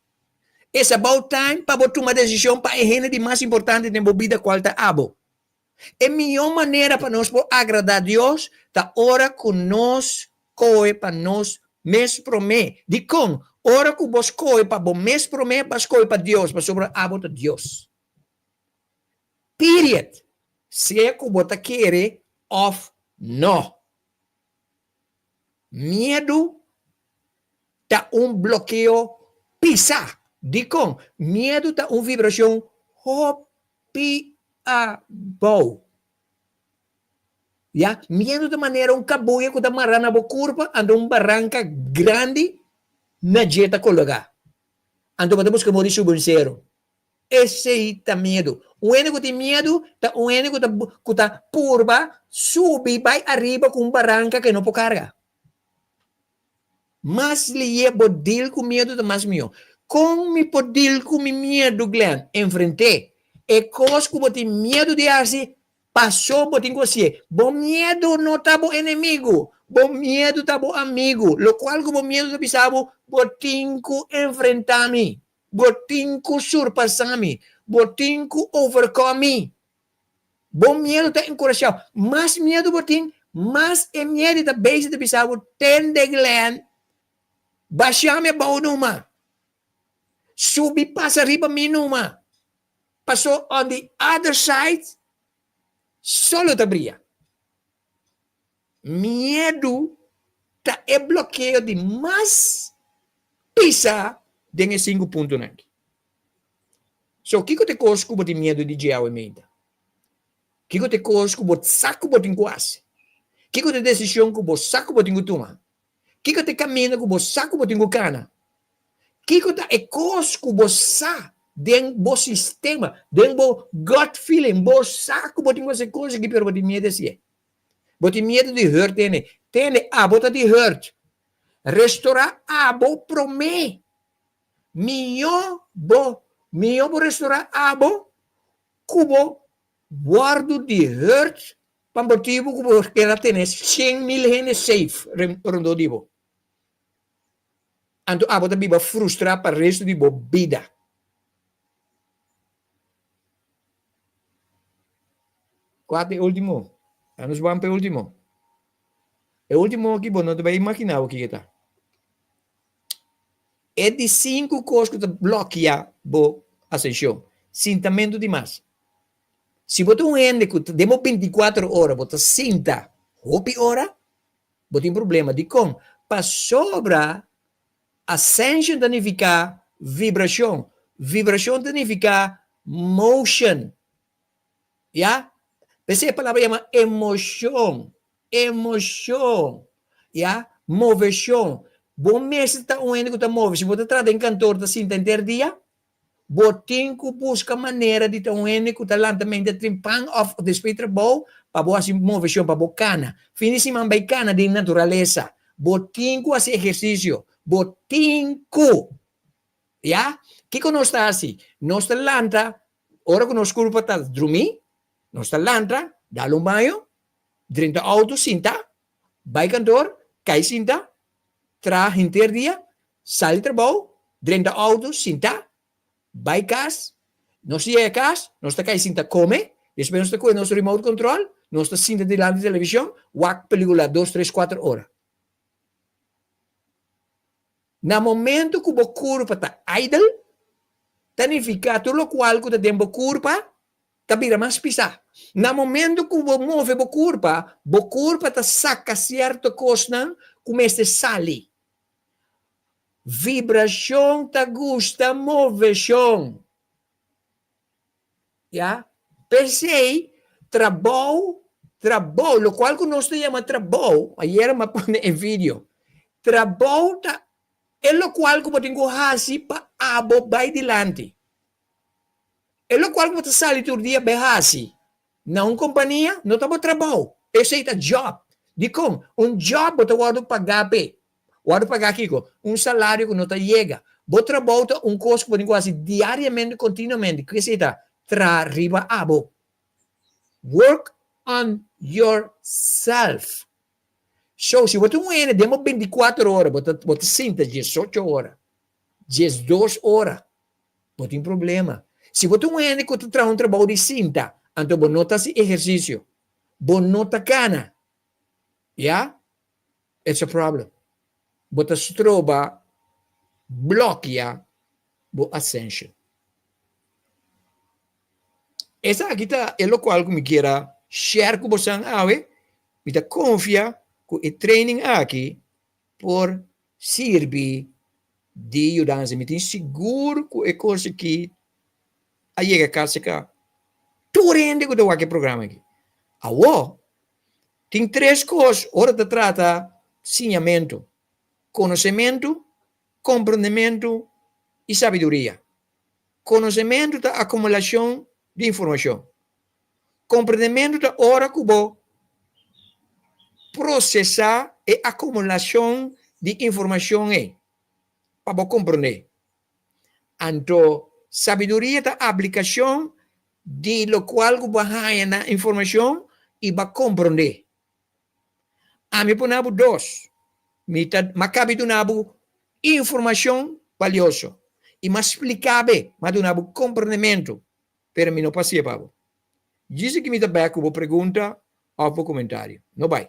It's about time pa bo tuma desishon pa e hende di mas importante den bo bida kual ta abo. E mihó manera pa nos por agradá Dios ta ora ku nos kohe pa nos mes promé. Dikon? Ora ku bo skohe pa bo mes promé, bo a skohe pa Dios, pasobra abo ta Dios. Period. Sea ku bo ta kere òf no. Miedu ta un blokeo pisá. Dikon? Miedu ta un vibrashon hopi abou. Ya, miedu ta manera un kabuya ku ta mará na bo kurpa anto un baranka grandi na dje ta kologá. Anto bo ta buska moda di subi un seru. Esei ta miedu. Un hende ku tin miedu ta un hende ku ta ku ta purba subi bai ariba ku un baranka ku e no por karga. Mas lihé bo deal ku miedu ta mas mihó. Kon mi por deal ku mi miedu, Glenn? Enfrent'é. E kos ku bo tin miedu di hasi, pasó bo tin ku hasié. Bo miedu no ta bo enemigu, bo miedu ta bo amigu. Lokual ku bo miedu ta bisa bo, bo tin ku enfrentá mi, bo tin ku surpasá mi, bo tin ku overkòm mi. Bo miedu ta enkurashá bo. Mas miedu bo tin, mas e miedu ta bezig ta bisa bo, Tende Glenn, basha mi abou numa. Subi pasa riba mi numa. Paso on the other side, solo ta bria. Miedu ta e blokeo di mas pisa den e sinku puntonan aki. So, kiko ta e kos ku bo tin miedu di dje awe meinta? Kiko ta e kos ku bo sa ku bo tin ku hasi? Kiko ta e desishon ku bo sa ku bo tin ku tuma? Kiko ta e kaminda ku bo sa ku bo tin ku kana? Kiko ta e kos ku bo sa den bo sistema, den bo gut feeling, bo sa ku bo tin ku hasi e kos aki pero bo tin miedu di hasié? Bo tin miedu di hurt hende. Tende, abo ta di hurt. Restorá abo promé. Mihó bo, mihó bo restorá abo ku bo wòrdu di hurt pa motibu ku bo keda tene 100,000 hende safe rondó di bo. Anto abo ta biba frustrá pa restu di bo bida. Kua ta e último? A nos ban pa e último. E último aki bo no ta bai imaginá bo kiko ta. E di sinku kos ku ta blòkia bo asenshon, sintamentu di mas. Si bo ta un hende ku den bo binti kuater ora bo ta sinta hopi ora, bo tin problema. Dikon? Pasobra ascension ta nifiká vibrashon, vibrashon ta nifiká motion. Ya? P'esei e palabra yama emoshon, emoshon, ya, moveshon. Bo mester ta un hende ku ta move. Si bo ta traha den kantor ta sinta henter dia, bo tin ku buska manera di ta un hende ku ta lanta mente trimpan òf despues di trabou pa bo hasi moveshon, pa bo kana. Fin di siman bai kana den naturalesa. Bo tin ku hasi ehersisio. Bo tin ku. Ya? Kiko nos ta hasi? Nos ta lanta Ora ku nos kurpa ta drumí, nos ta lanta, dal un baño, drenta outo, sinta, bai kantor, kai sinta, traha henter dia, sali trabou, drenta outo, sinta, bai kas, nos yega kas, nos ta kai sinta kome, despues nos ta kohe nos remote control, nos ta sinta dilanti televishon, wak pelikula dos, tres, kuater ora. Na momento ku bo kurpa ta idle, ta nifiká tur lokual ku ta den bo kurpa ta bira mas pisá. Na momento ku bo move bo kurpa, bo kurpa ta saka sierto kosnan ku mester sali. Vibrashon ta gusta moveshon. Ya. P'esei, trabou, trabou, lokual ku nos ta yama trabou, ayera mi a pone e video, trabou ta e lokual ku bo tin ku hasi pa abo bai dilanti. E lokual ku bo ta sali tur dia bai hasi na un kompania no ta bo trabou, esei ta job. Dikon? Un job bo ta wòrdu pagá p'e. Wòrdu pagá kiko? Un salario ku no ta yega. Bo trabou ta un kos ku bo tin ku hasi diariamente, kontinuamente. Ku esei ta? Traha riba abo. Work on yourself. So, si bo ta un hende den bo binti kuater ora, bo ta bo ta sinta diesocho ora, diesdos ora, bo tin problema. Si bo ta un hende ku ta traha un trabou di sinta, anto bo no ta hasi ehersisio, bo no ta kana, ya? It's a problem. Bo ta stroba, blòkia bo ascension. Esaki ta e lokual ku mi kier a share ku bosan awe. Mi ta konfia ku e training aki por sirbi di yudansa. Mi tin sigur ku e kos aki a yega kasi ka tur hende ku ta wak e programa aki. Awor, Tin tres kos ora ta trata siñamentu, konosementu, komprondementu i sabiduria. Konosementu ta akumulashon di informashon. Komprondementu ta ora ku bo prosesá e akumulashon di informashon ei pa bo komprondé. Anto sabiduria ta aplikashon di lokual ku bo a haña na informashon i bo a komprondé. Ami por na bo dos. Mi ta m'a kabi duna bo informashon balioso i m'a splika be, m'a duna bo komprendementu, pero mi no por hasié pa bo. Djis aki mi ta bek ku bo pregunta òf bo komentario. No bai.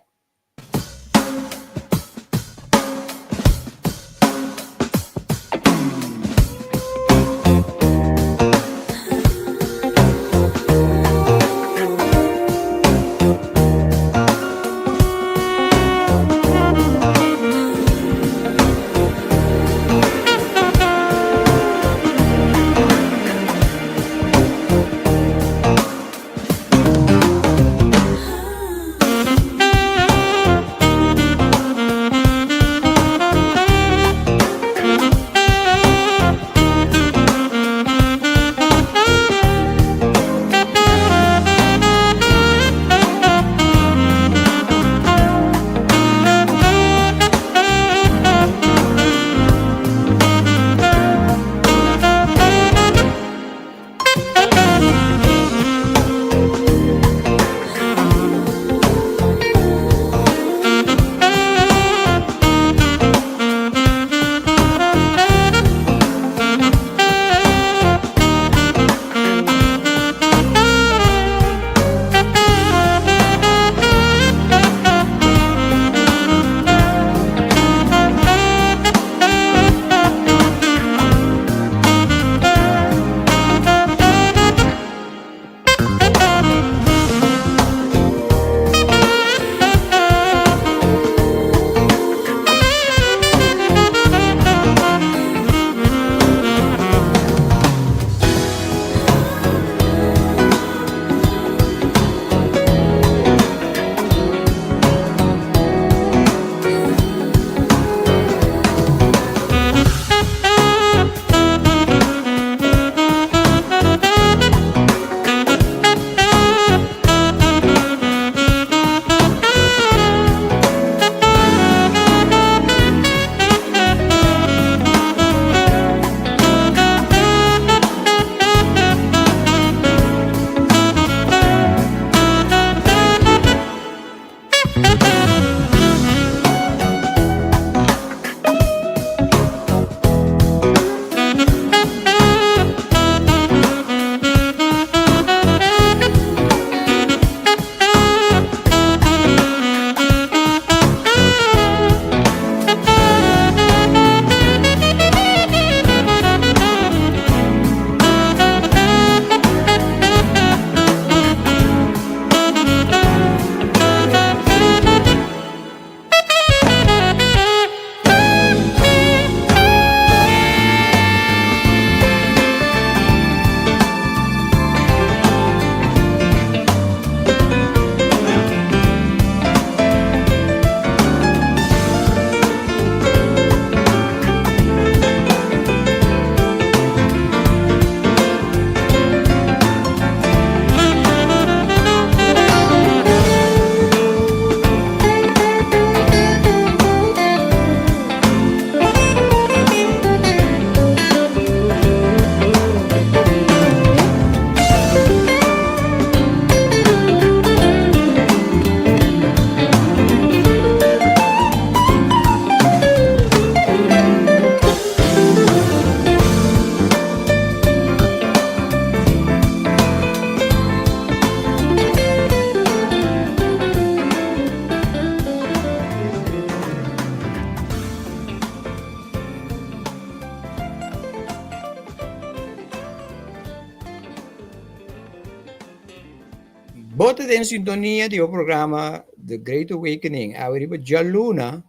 Bo ta den sintonia di bo programa The Great Awakening. Awe riba djaluna,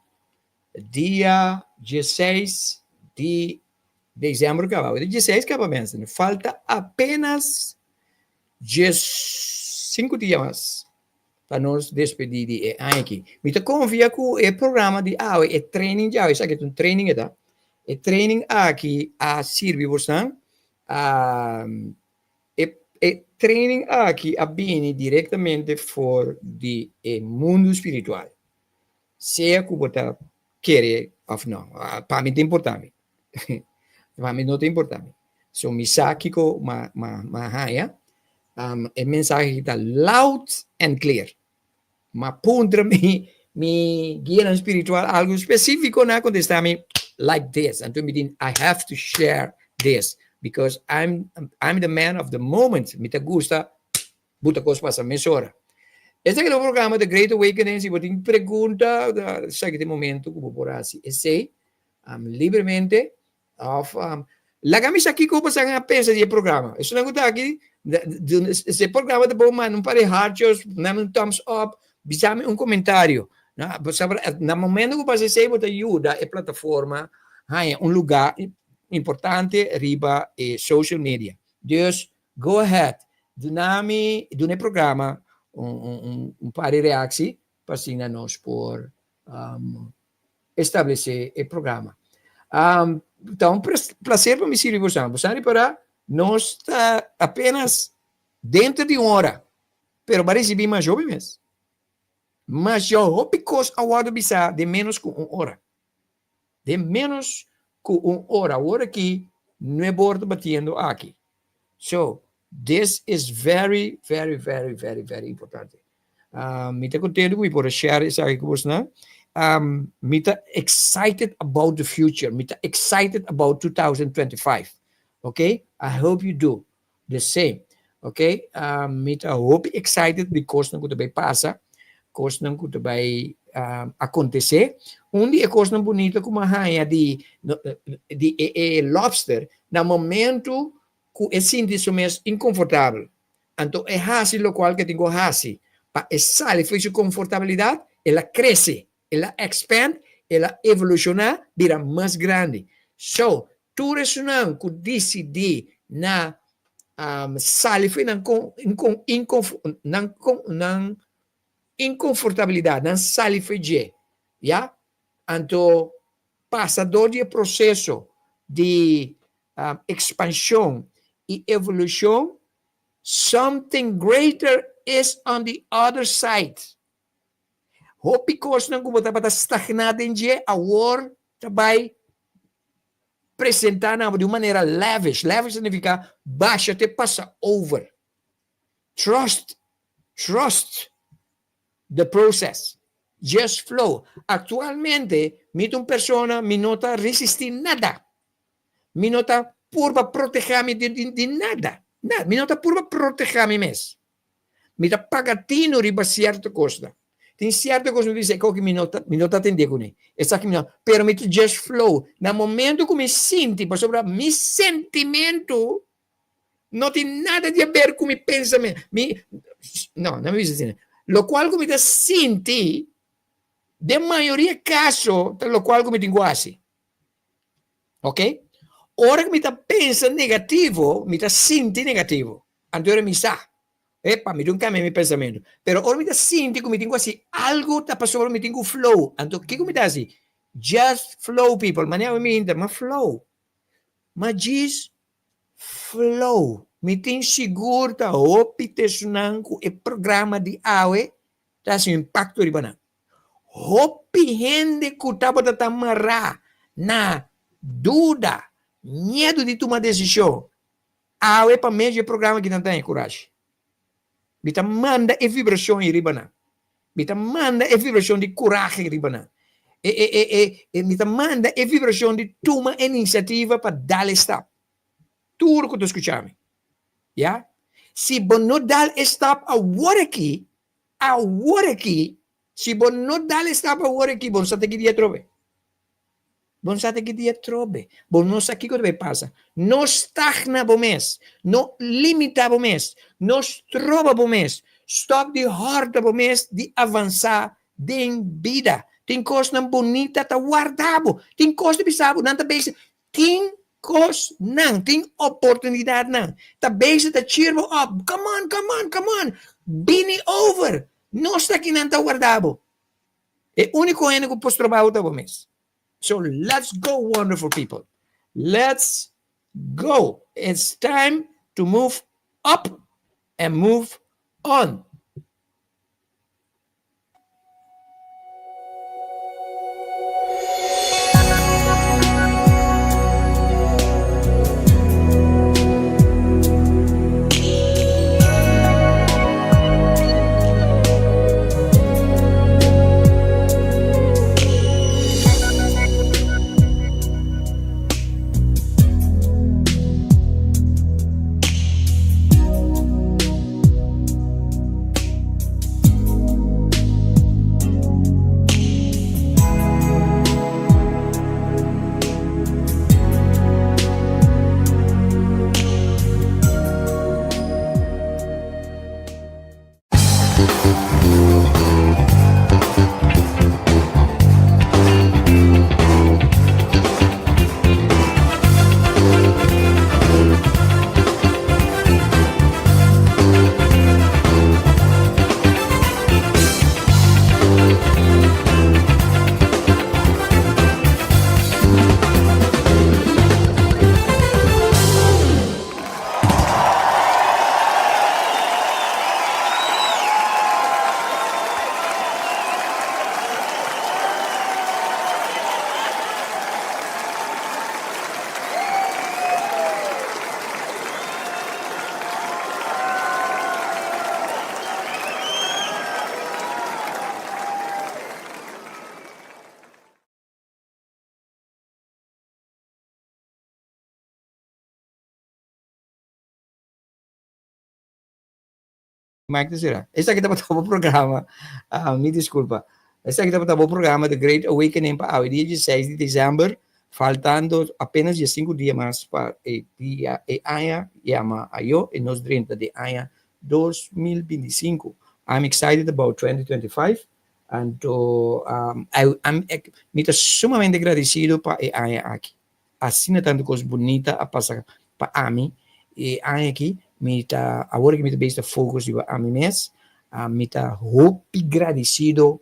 dia dieseis di december kaba. Awe ta dieseis kaba mensen. Falta apenas diesinku dia mas pa nos despedí di e aña aki. Mi ta konfia ku e programa di awe, e training di awe, esaki ta un training e ta, e training aki a sirbi bosnan, a E e training aki a bini directamente for di e mundo spiritual. Sea cu bo ta kere Òf no? Pa mi ta importá mi. Pa mi no ta importá mi. So mi sa kiko m'a m'a haña. E mensahe aki ta loud and clear. M'a puntra mi mi guianan spiritual algu spesífiko, nan a kontestá mi like this. Anto mi di, I have to share this because I'm I'm the man of the moment. Mi ta gusta buta kos pasa mesora. Esaki ta un programa The Great Awakening. Si bo tin pregunta, esaki ta e momento ku bo por hasi esei libremente. Òf laga mi sa kiko bo a pensa di e programa. Esunnan ku ta aki, si e programa ta bon, manda un par di hartjes, dame un thumbs up, bisa mi un komentario. Na momento ku bo hasi esei bo ta yuda e plataforma haña un lugá importante riba e social media. Dus go ahead, duna mi, duna e programa un par di reaksi pa asina nos por establesé e programa. Ta un plaser pa mi sirbi boso. Boso a ripará, nos ta apenas denter di un ora, pero bo a risibí mas hopi mes. Masha hopi kos a wòrdu bisá den ménos ku un ora. Den ménos ku un ora. Awor aki nuebe or ta batiendo aki. So, this is very, very, very, very, very importante. Mi ta contento cu mi por a share esaki cu bosnan. Mi ta excited about the future. Mi ta excited about 2025. Okay? I hope you do the same. Okay? Mi ta hopi excited di cosnan cu ta bay pasa, cosnan cu ta bay acontece. Un di e cosnan bunita cu mi a haya di di e e lobster, na momento cu e sinti su mes inconfortabel, anto e haci locual cu e tin cu haci pa e sali for di su confortabilidad, el a crece, el a expand, el a evoluciona, bira mas grandi. So, tur esunnan cu dicidi na sali for di nan nan inconfortabilidad, nan sali for dje, ya, anto pasa dor di e proceso di expansion y evolucion, something greater is on the other side. Hopi kosnan ku bo tabata stagná den dje awor ta bai presentá na bo di un manera lavish. Lavish signifiká basha te pasa over. Trust, trust the process. Just flow. Aktualmente mi ta un persona mi no ta resistí nada. Mi no ta purba protehá mi di di nada. Nada. Mi no ta purba protehá mi mes. Mi ta paga tinu riba sierto kosnan. Tin sierto kos mi bisa e koki mi no ta mi no ta atendé kuné. Esaki mi no, pero mi ta just flow. Na momento ku mi sinti, pasobra mi sentimentu no tin nada di haber ku mi pensamentu. Mi, no, no mi bisa asina. Lokual ku mi ta sinti, den mayoria kaso ta lokual ku mi tin ku hasi. Ok? Ora ku mi ta pensa negativo, mi ta sinti negativo. Anto ora mi sa, epa, mi tin kambia mi pensamentu. Pero ora mi ta sinti ku mi tin ku hasi algu, ta pasobra mi tin ku flow. Anto kiko mi ta hasi? Just flow, people. Manera awe mi hinter, ma flow. Ma djis flow. Mi tin sigur ta hopi tesunnan ku e programa di awe ta hasi un impakto riba nan. Hopi hende ku tabata ta mará na duda, miedu di tuma desishon, awe pa medio di e programa aki nan ta haña kurashi. Mi ta manda e vibrashon ei riba nan. Mi ta manda e vibrashon di kurahe riba nan. E, e, e, e, e, mi ta manda e vibrashon di tuma e inisiativa pa dal e stap. Tur ku ta skucha mi. Ya? Si bo no dal e stap awor aki, Awor aki, si bo no dal e stap awor aki, bo no sa te ki dia atrobe. Bo no sa te ki dia atrobe. Bo no sa kiko ta bai pasa. No stagna bo mes. No limita bo mes. No stroba bo mes. Stop di hòrta bo mes di avansá den bida. Tin kosnan bunita ta warda bo. Tin kos ta bisa bo, nan ta bezig. Tin kosnan, tin oportunidatnan. Ta bezig ta cheer bo op. Come on, come on, come on. Bini over. Nos ta akinan ta warda bo. E úniko hende ku por stroba bo ta bo mes. So let's go wonderful people. Let's go. It's time to move up and move on. mic ta sera. Esaki tabata bo programa, ah, mi disculpa. Esaki tabata bo programa The Great Awakening pa awe dia 16 di december, faltando apenas 15 dia mas pa e dia e aña yama ayo e nos drenta di aña 2025. I'm excited about 2025. Anto, um, I, I'm, mi ta sumamente agradecido pa e aña aki. Asina tantu kos bunita a pasa pa ami e aña aki, mi ta awor ku mi ta bezig ta focus riba ami mes, mi ta hopi gradisido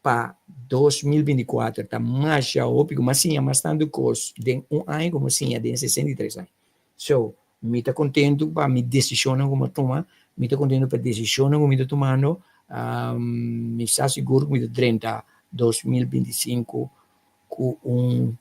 pa 2024, ta masha hopi ku mi a siña mas tantu kos den un aña ku mi a siña den 63 aña. So, mi ta kontentu pa mi desishonnan ku mi a tuma, mi ta kontentu pa e desishonnan ku mi ta tumando, mi sa sigur ku mi ta drenta 2025 ku un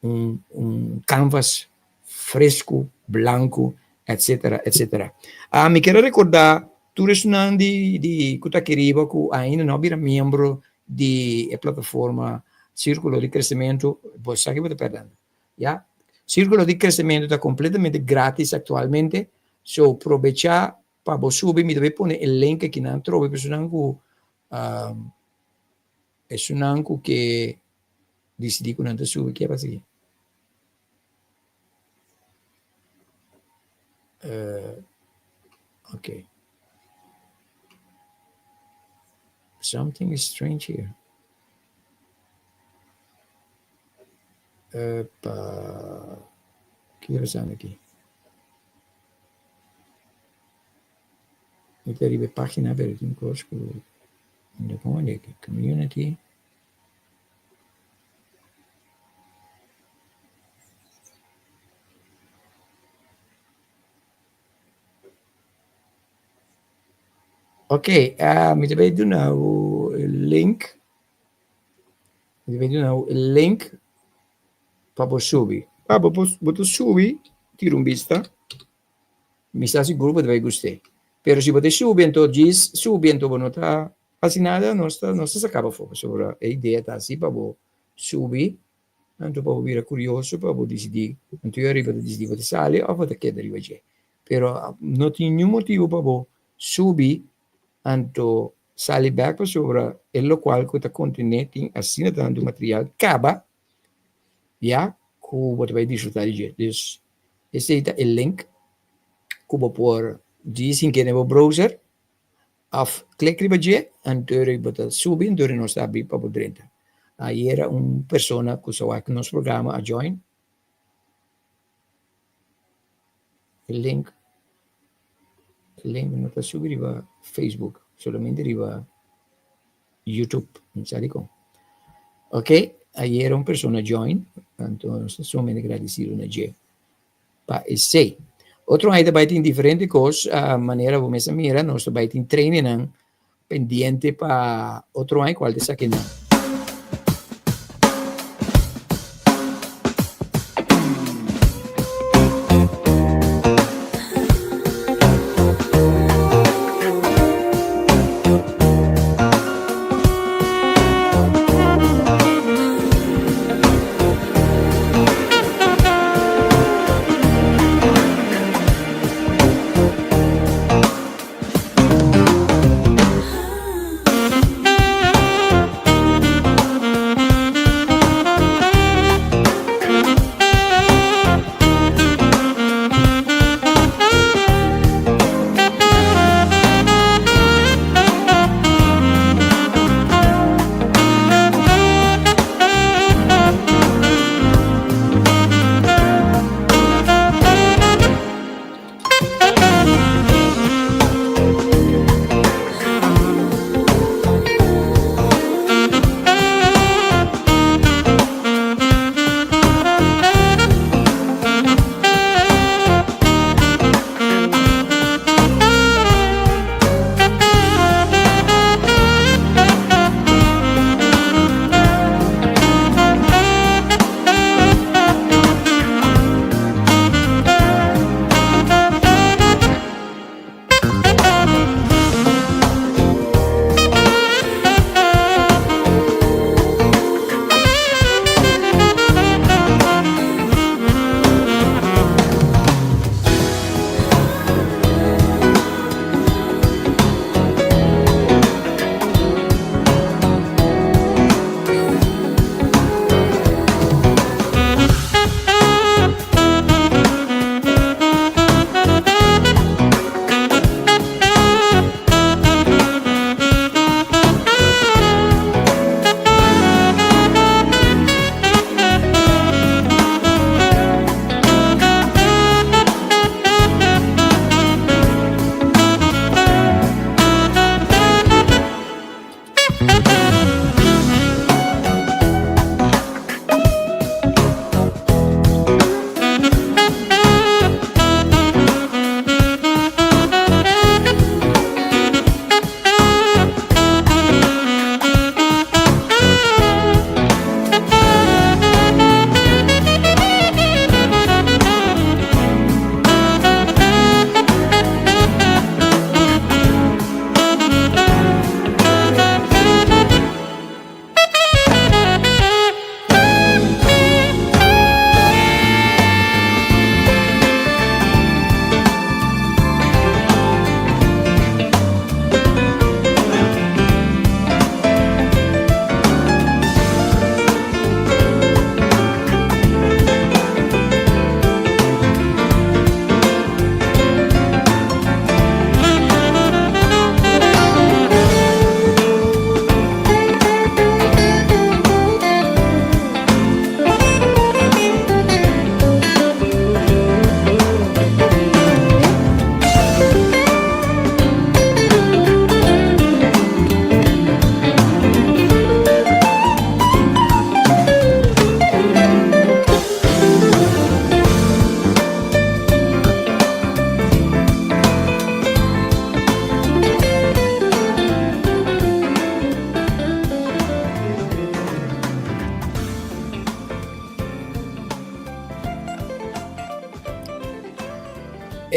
un, un canvas fresco, blanco, etc. Etc. Ah, mi quiero recordar tur esnan di, di ku ta keriba ku ainda no bira miembro di e plataforma Círculo di Crecimiento, bo sa ki bo ta perdendo. Ya? Círculo di Crecimiento ta completamente gratis actualmente, so probecha pa bo subi, mi ta bay pone e link aki nan trobe personan ku um, esunnan ku ke Disidí ku nan ta subi ke pasa aki? Uh, okay. Something is strange here. Epa, ke ta pasando aki? Mi ta riba e página, pero tin kos ku no ta pone aki. Community. Ok, uh, mi ta bay duna bo e link. Mi ta bay duna bo e link pa bo subi. Pa bo, bo ta subi, tira un bista. Mi sa sigur bo ta bay gust'é. Pero si bo ta subi anto djis subi anto bo no ta Hasi nada, nos ta nos ta saka bo afó, pasobra e idea ta hasi pa bo subi, anto pa bo bira kurioso pa bo disidí, anto yu ariba ta disidí bo ta sali òf bo ta keda riba dje. Pero no tin niun motibu pa bo subi anto sali bèk pasobra e lokual ku ta kontené tin asina tantu material kaba ya ku bo ta bai disfrutá di dje. Dus esei ta e link ku bo por djis hinke den bo browser Of klik riba dje, anto bo ta subi, anto nos ta abri pa bo drenta. Ayera un persona ku sa wak nos programa a join. E link, e link no ta subi riba Facebook, solamente riba YouTube, no sa dikon. Ok, ayera un persona join, anto nos ta sumamente gradisido na dje. Pa esei. Otro aña ta bai tin diferente kos, manera bo mes a mira, nos ta bai tin trainingnan pendiente pa otro aña kual ta esakinan.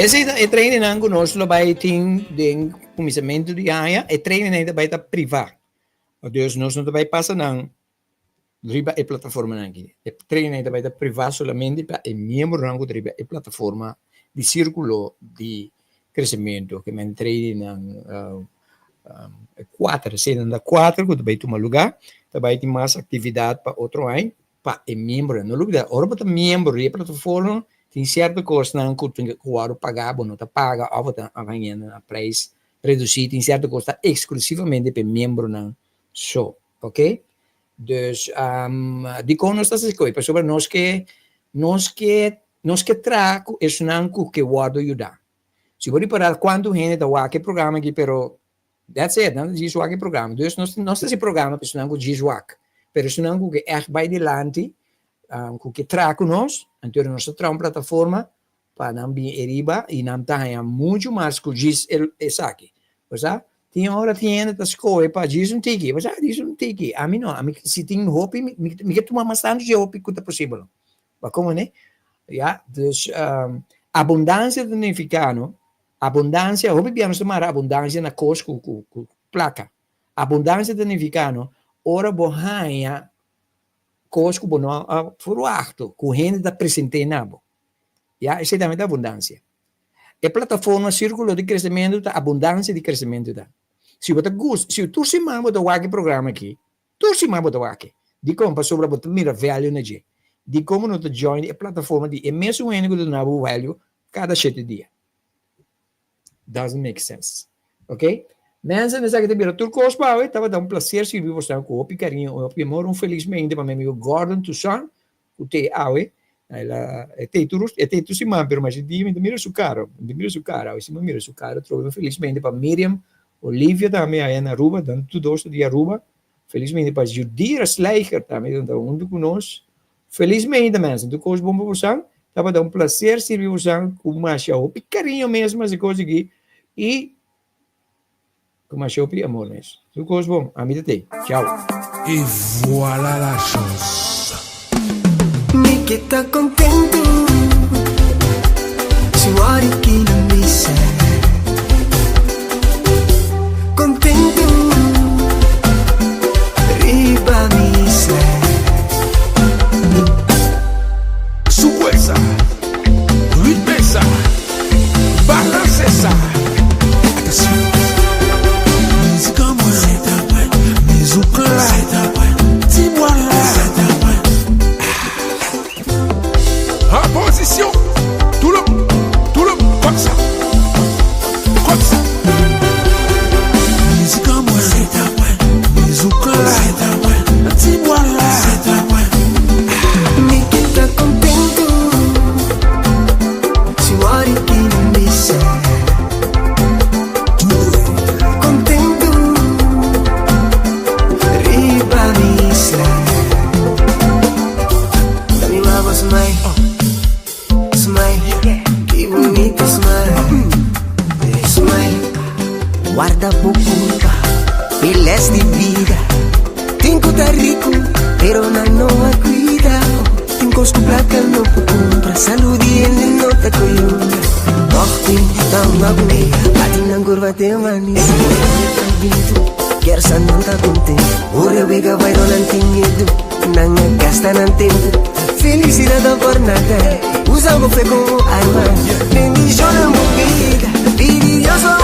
Esei ta e trainingnan ku nos lo bai tin den kuminsamentu di aña. E trainingnan ta bai ta privá. Dus nos no ta bai pasa nan riba e plataformanan aki. E trainingnan ta bai ta privá solamente pa e miembronan ku ta riba e plataforma di Sírkulo di Kresementu. Ke men trainingnan kuater, eseinan ta kuater ku ta bai tuma lugá. Ta bai tin mas aktividat pa otro aña. Pa e miembronan. No lubida, ora bo ta miembro di e plataforma, tin sierto kosnan ku tin ku wòrdu pagá, bo no ta paga òf bo ta haña na preis redusí. Tin sierto kos ta eksklusivamente pa e miembronan so, oke. Dus, dikon nos ta hasi esaki? Pasobra nos ke, nos ke, nos ke traha ku esnan ku ke wòrdu yudá. Si bo ripará kuantu hende ta wak e programa aki, pero That's it, nan ta djis wak e programa. Dus nos nos ta hasi programa pa esnan ku djis wak. Pero esnan ku ke ègt bai dilanti, ku ke traha ku nos, anto nos ta traha un plataforma pa nan bin eriba i nan ta haña muchu mas ku djis esaki. Bo sa? Tin ora tin hende ta skohe pa djis un tiki, bo sa, djis un tiki. Ami no, ami si tin hopi mi ke tuma mas tantu dje hopi ku ta posibel. Bo a komprende? Ya, dus abundansia ta nifiká no Abundansia, hopi bia nos ta mara abundansia na kos ku ku ku plaka. Abundansia ta nifiká no, ora bo haña kos ku bo no a ferwachto, ku hende ta present'é na bo. Ya, esei tambe ta abundansia. E plataforma Sírkulo di Kresementu ta abundansia di kresementu ta. Si bo ta gusta, si tur siman bo ta wak e programa aki, Tur siman bo ta wak e. Dikon? Pasobra bo ta mira value na dje. Dikon bo no ta join e plataforma di e mesun hende ku ta duna bo value kada shete dia? Doesn't make sense. Ok? Mensen, esaki ta bira tur kos pa awe. Tabata un placer sirbi boso ku hopi kariño i hopi amor. Un felis mente pa mi amigo Gordon Toussaint ku te awe. El a e te tur e te tur siman pero masha dia mi ta mira su kara. Mi ta mira su kara. Awe si mi mira su kara atrobe. Un felis mente pa Miriam Olivia tambe aya na Aruba, nan tur dos ta di Aruba. Felizmente pa Judira Slijger tambe ta huntu ku nos. Felizmente mensen, tur kos bon pa bosan. Tabata un placer sirbi bosan ku masha hopi kariño mes mas e kos aki i ku masha hopi amor mes. Tur kos bon, ami ta tei. Chao. Et voilà la chose. Mi ke ta kontentu si wòrdu ki na misa. Kontentu riba misa. Souwe sa, ritme sa, balanse sa. Atansyon! Mizik an mwen, mizouk la, ti bwa la. An pozisyon, tou le, tou le, kòm sa, kòm sa. Mizik an mwen, mizouk la, ti bwa la. Mi ke ta kontentu si wòrdu ki na misa. Kontentu riba misa. Dami wabo smile, smile, ki bunita smile, smile. Warda bo culpa, e les di vida. Tin cu ta ricu, pero nan no a cuida. Tin cos cu placa no por cumpra, salud di hende no ta coyunta. Toch tin ta un abu, bati nan curva te manisi. Kier sa nan ta contento, ora wega bai no nan tin miedu, nan a gasta nan tempo. Felicidad ta por nada, usa bo fe como arma. Bendiciona bo vida, pidi Dios pa.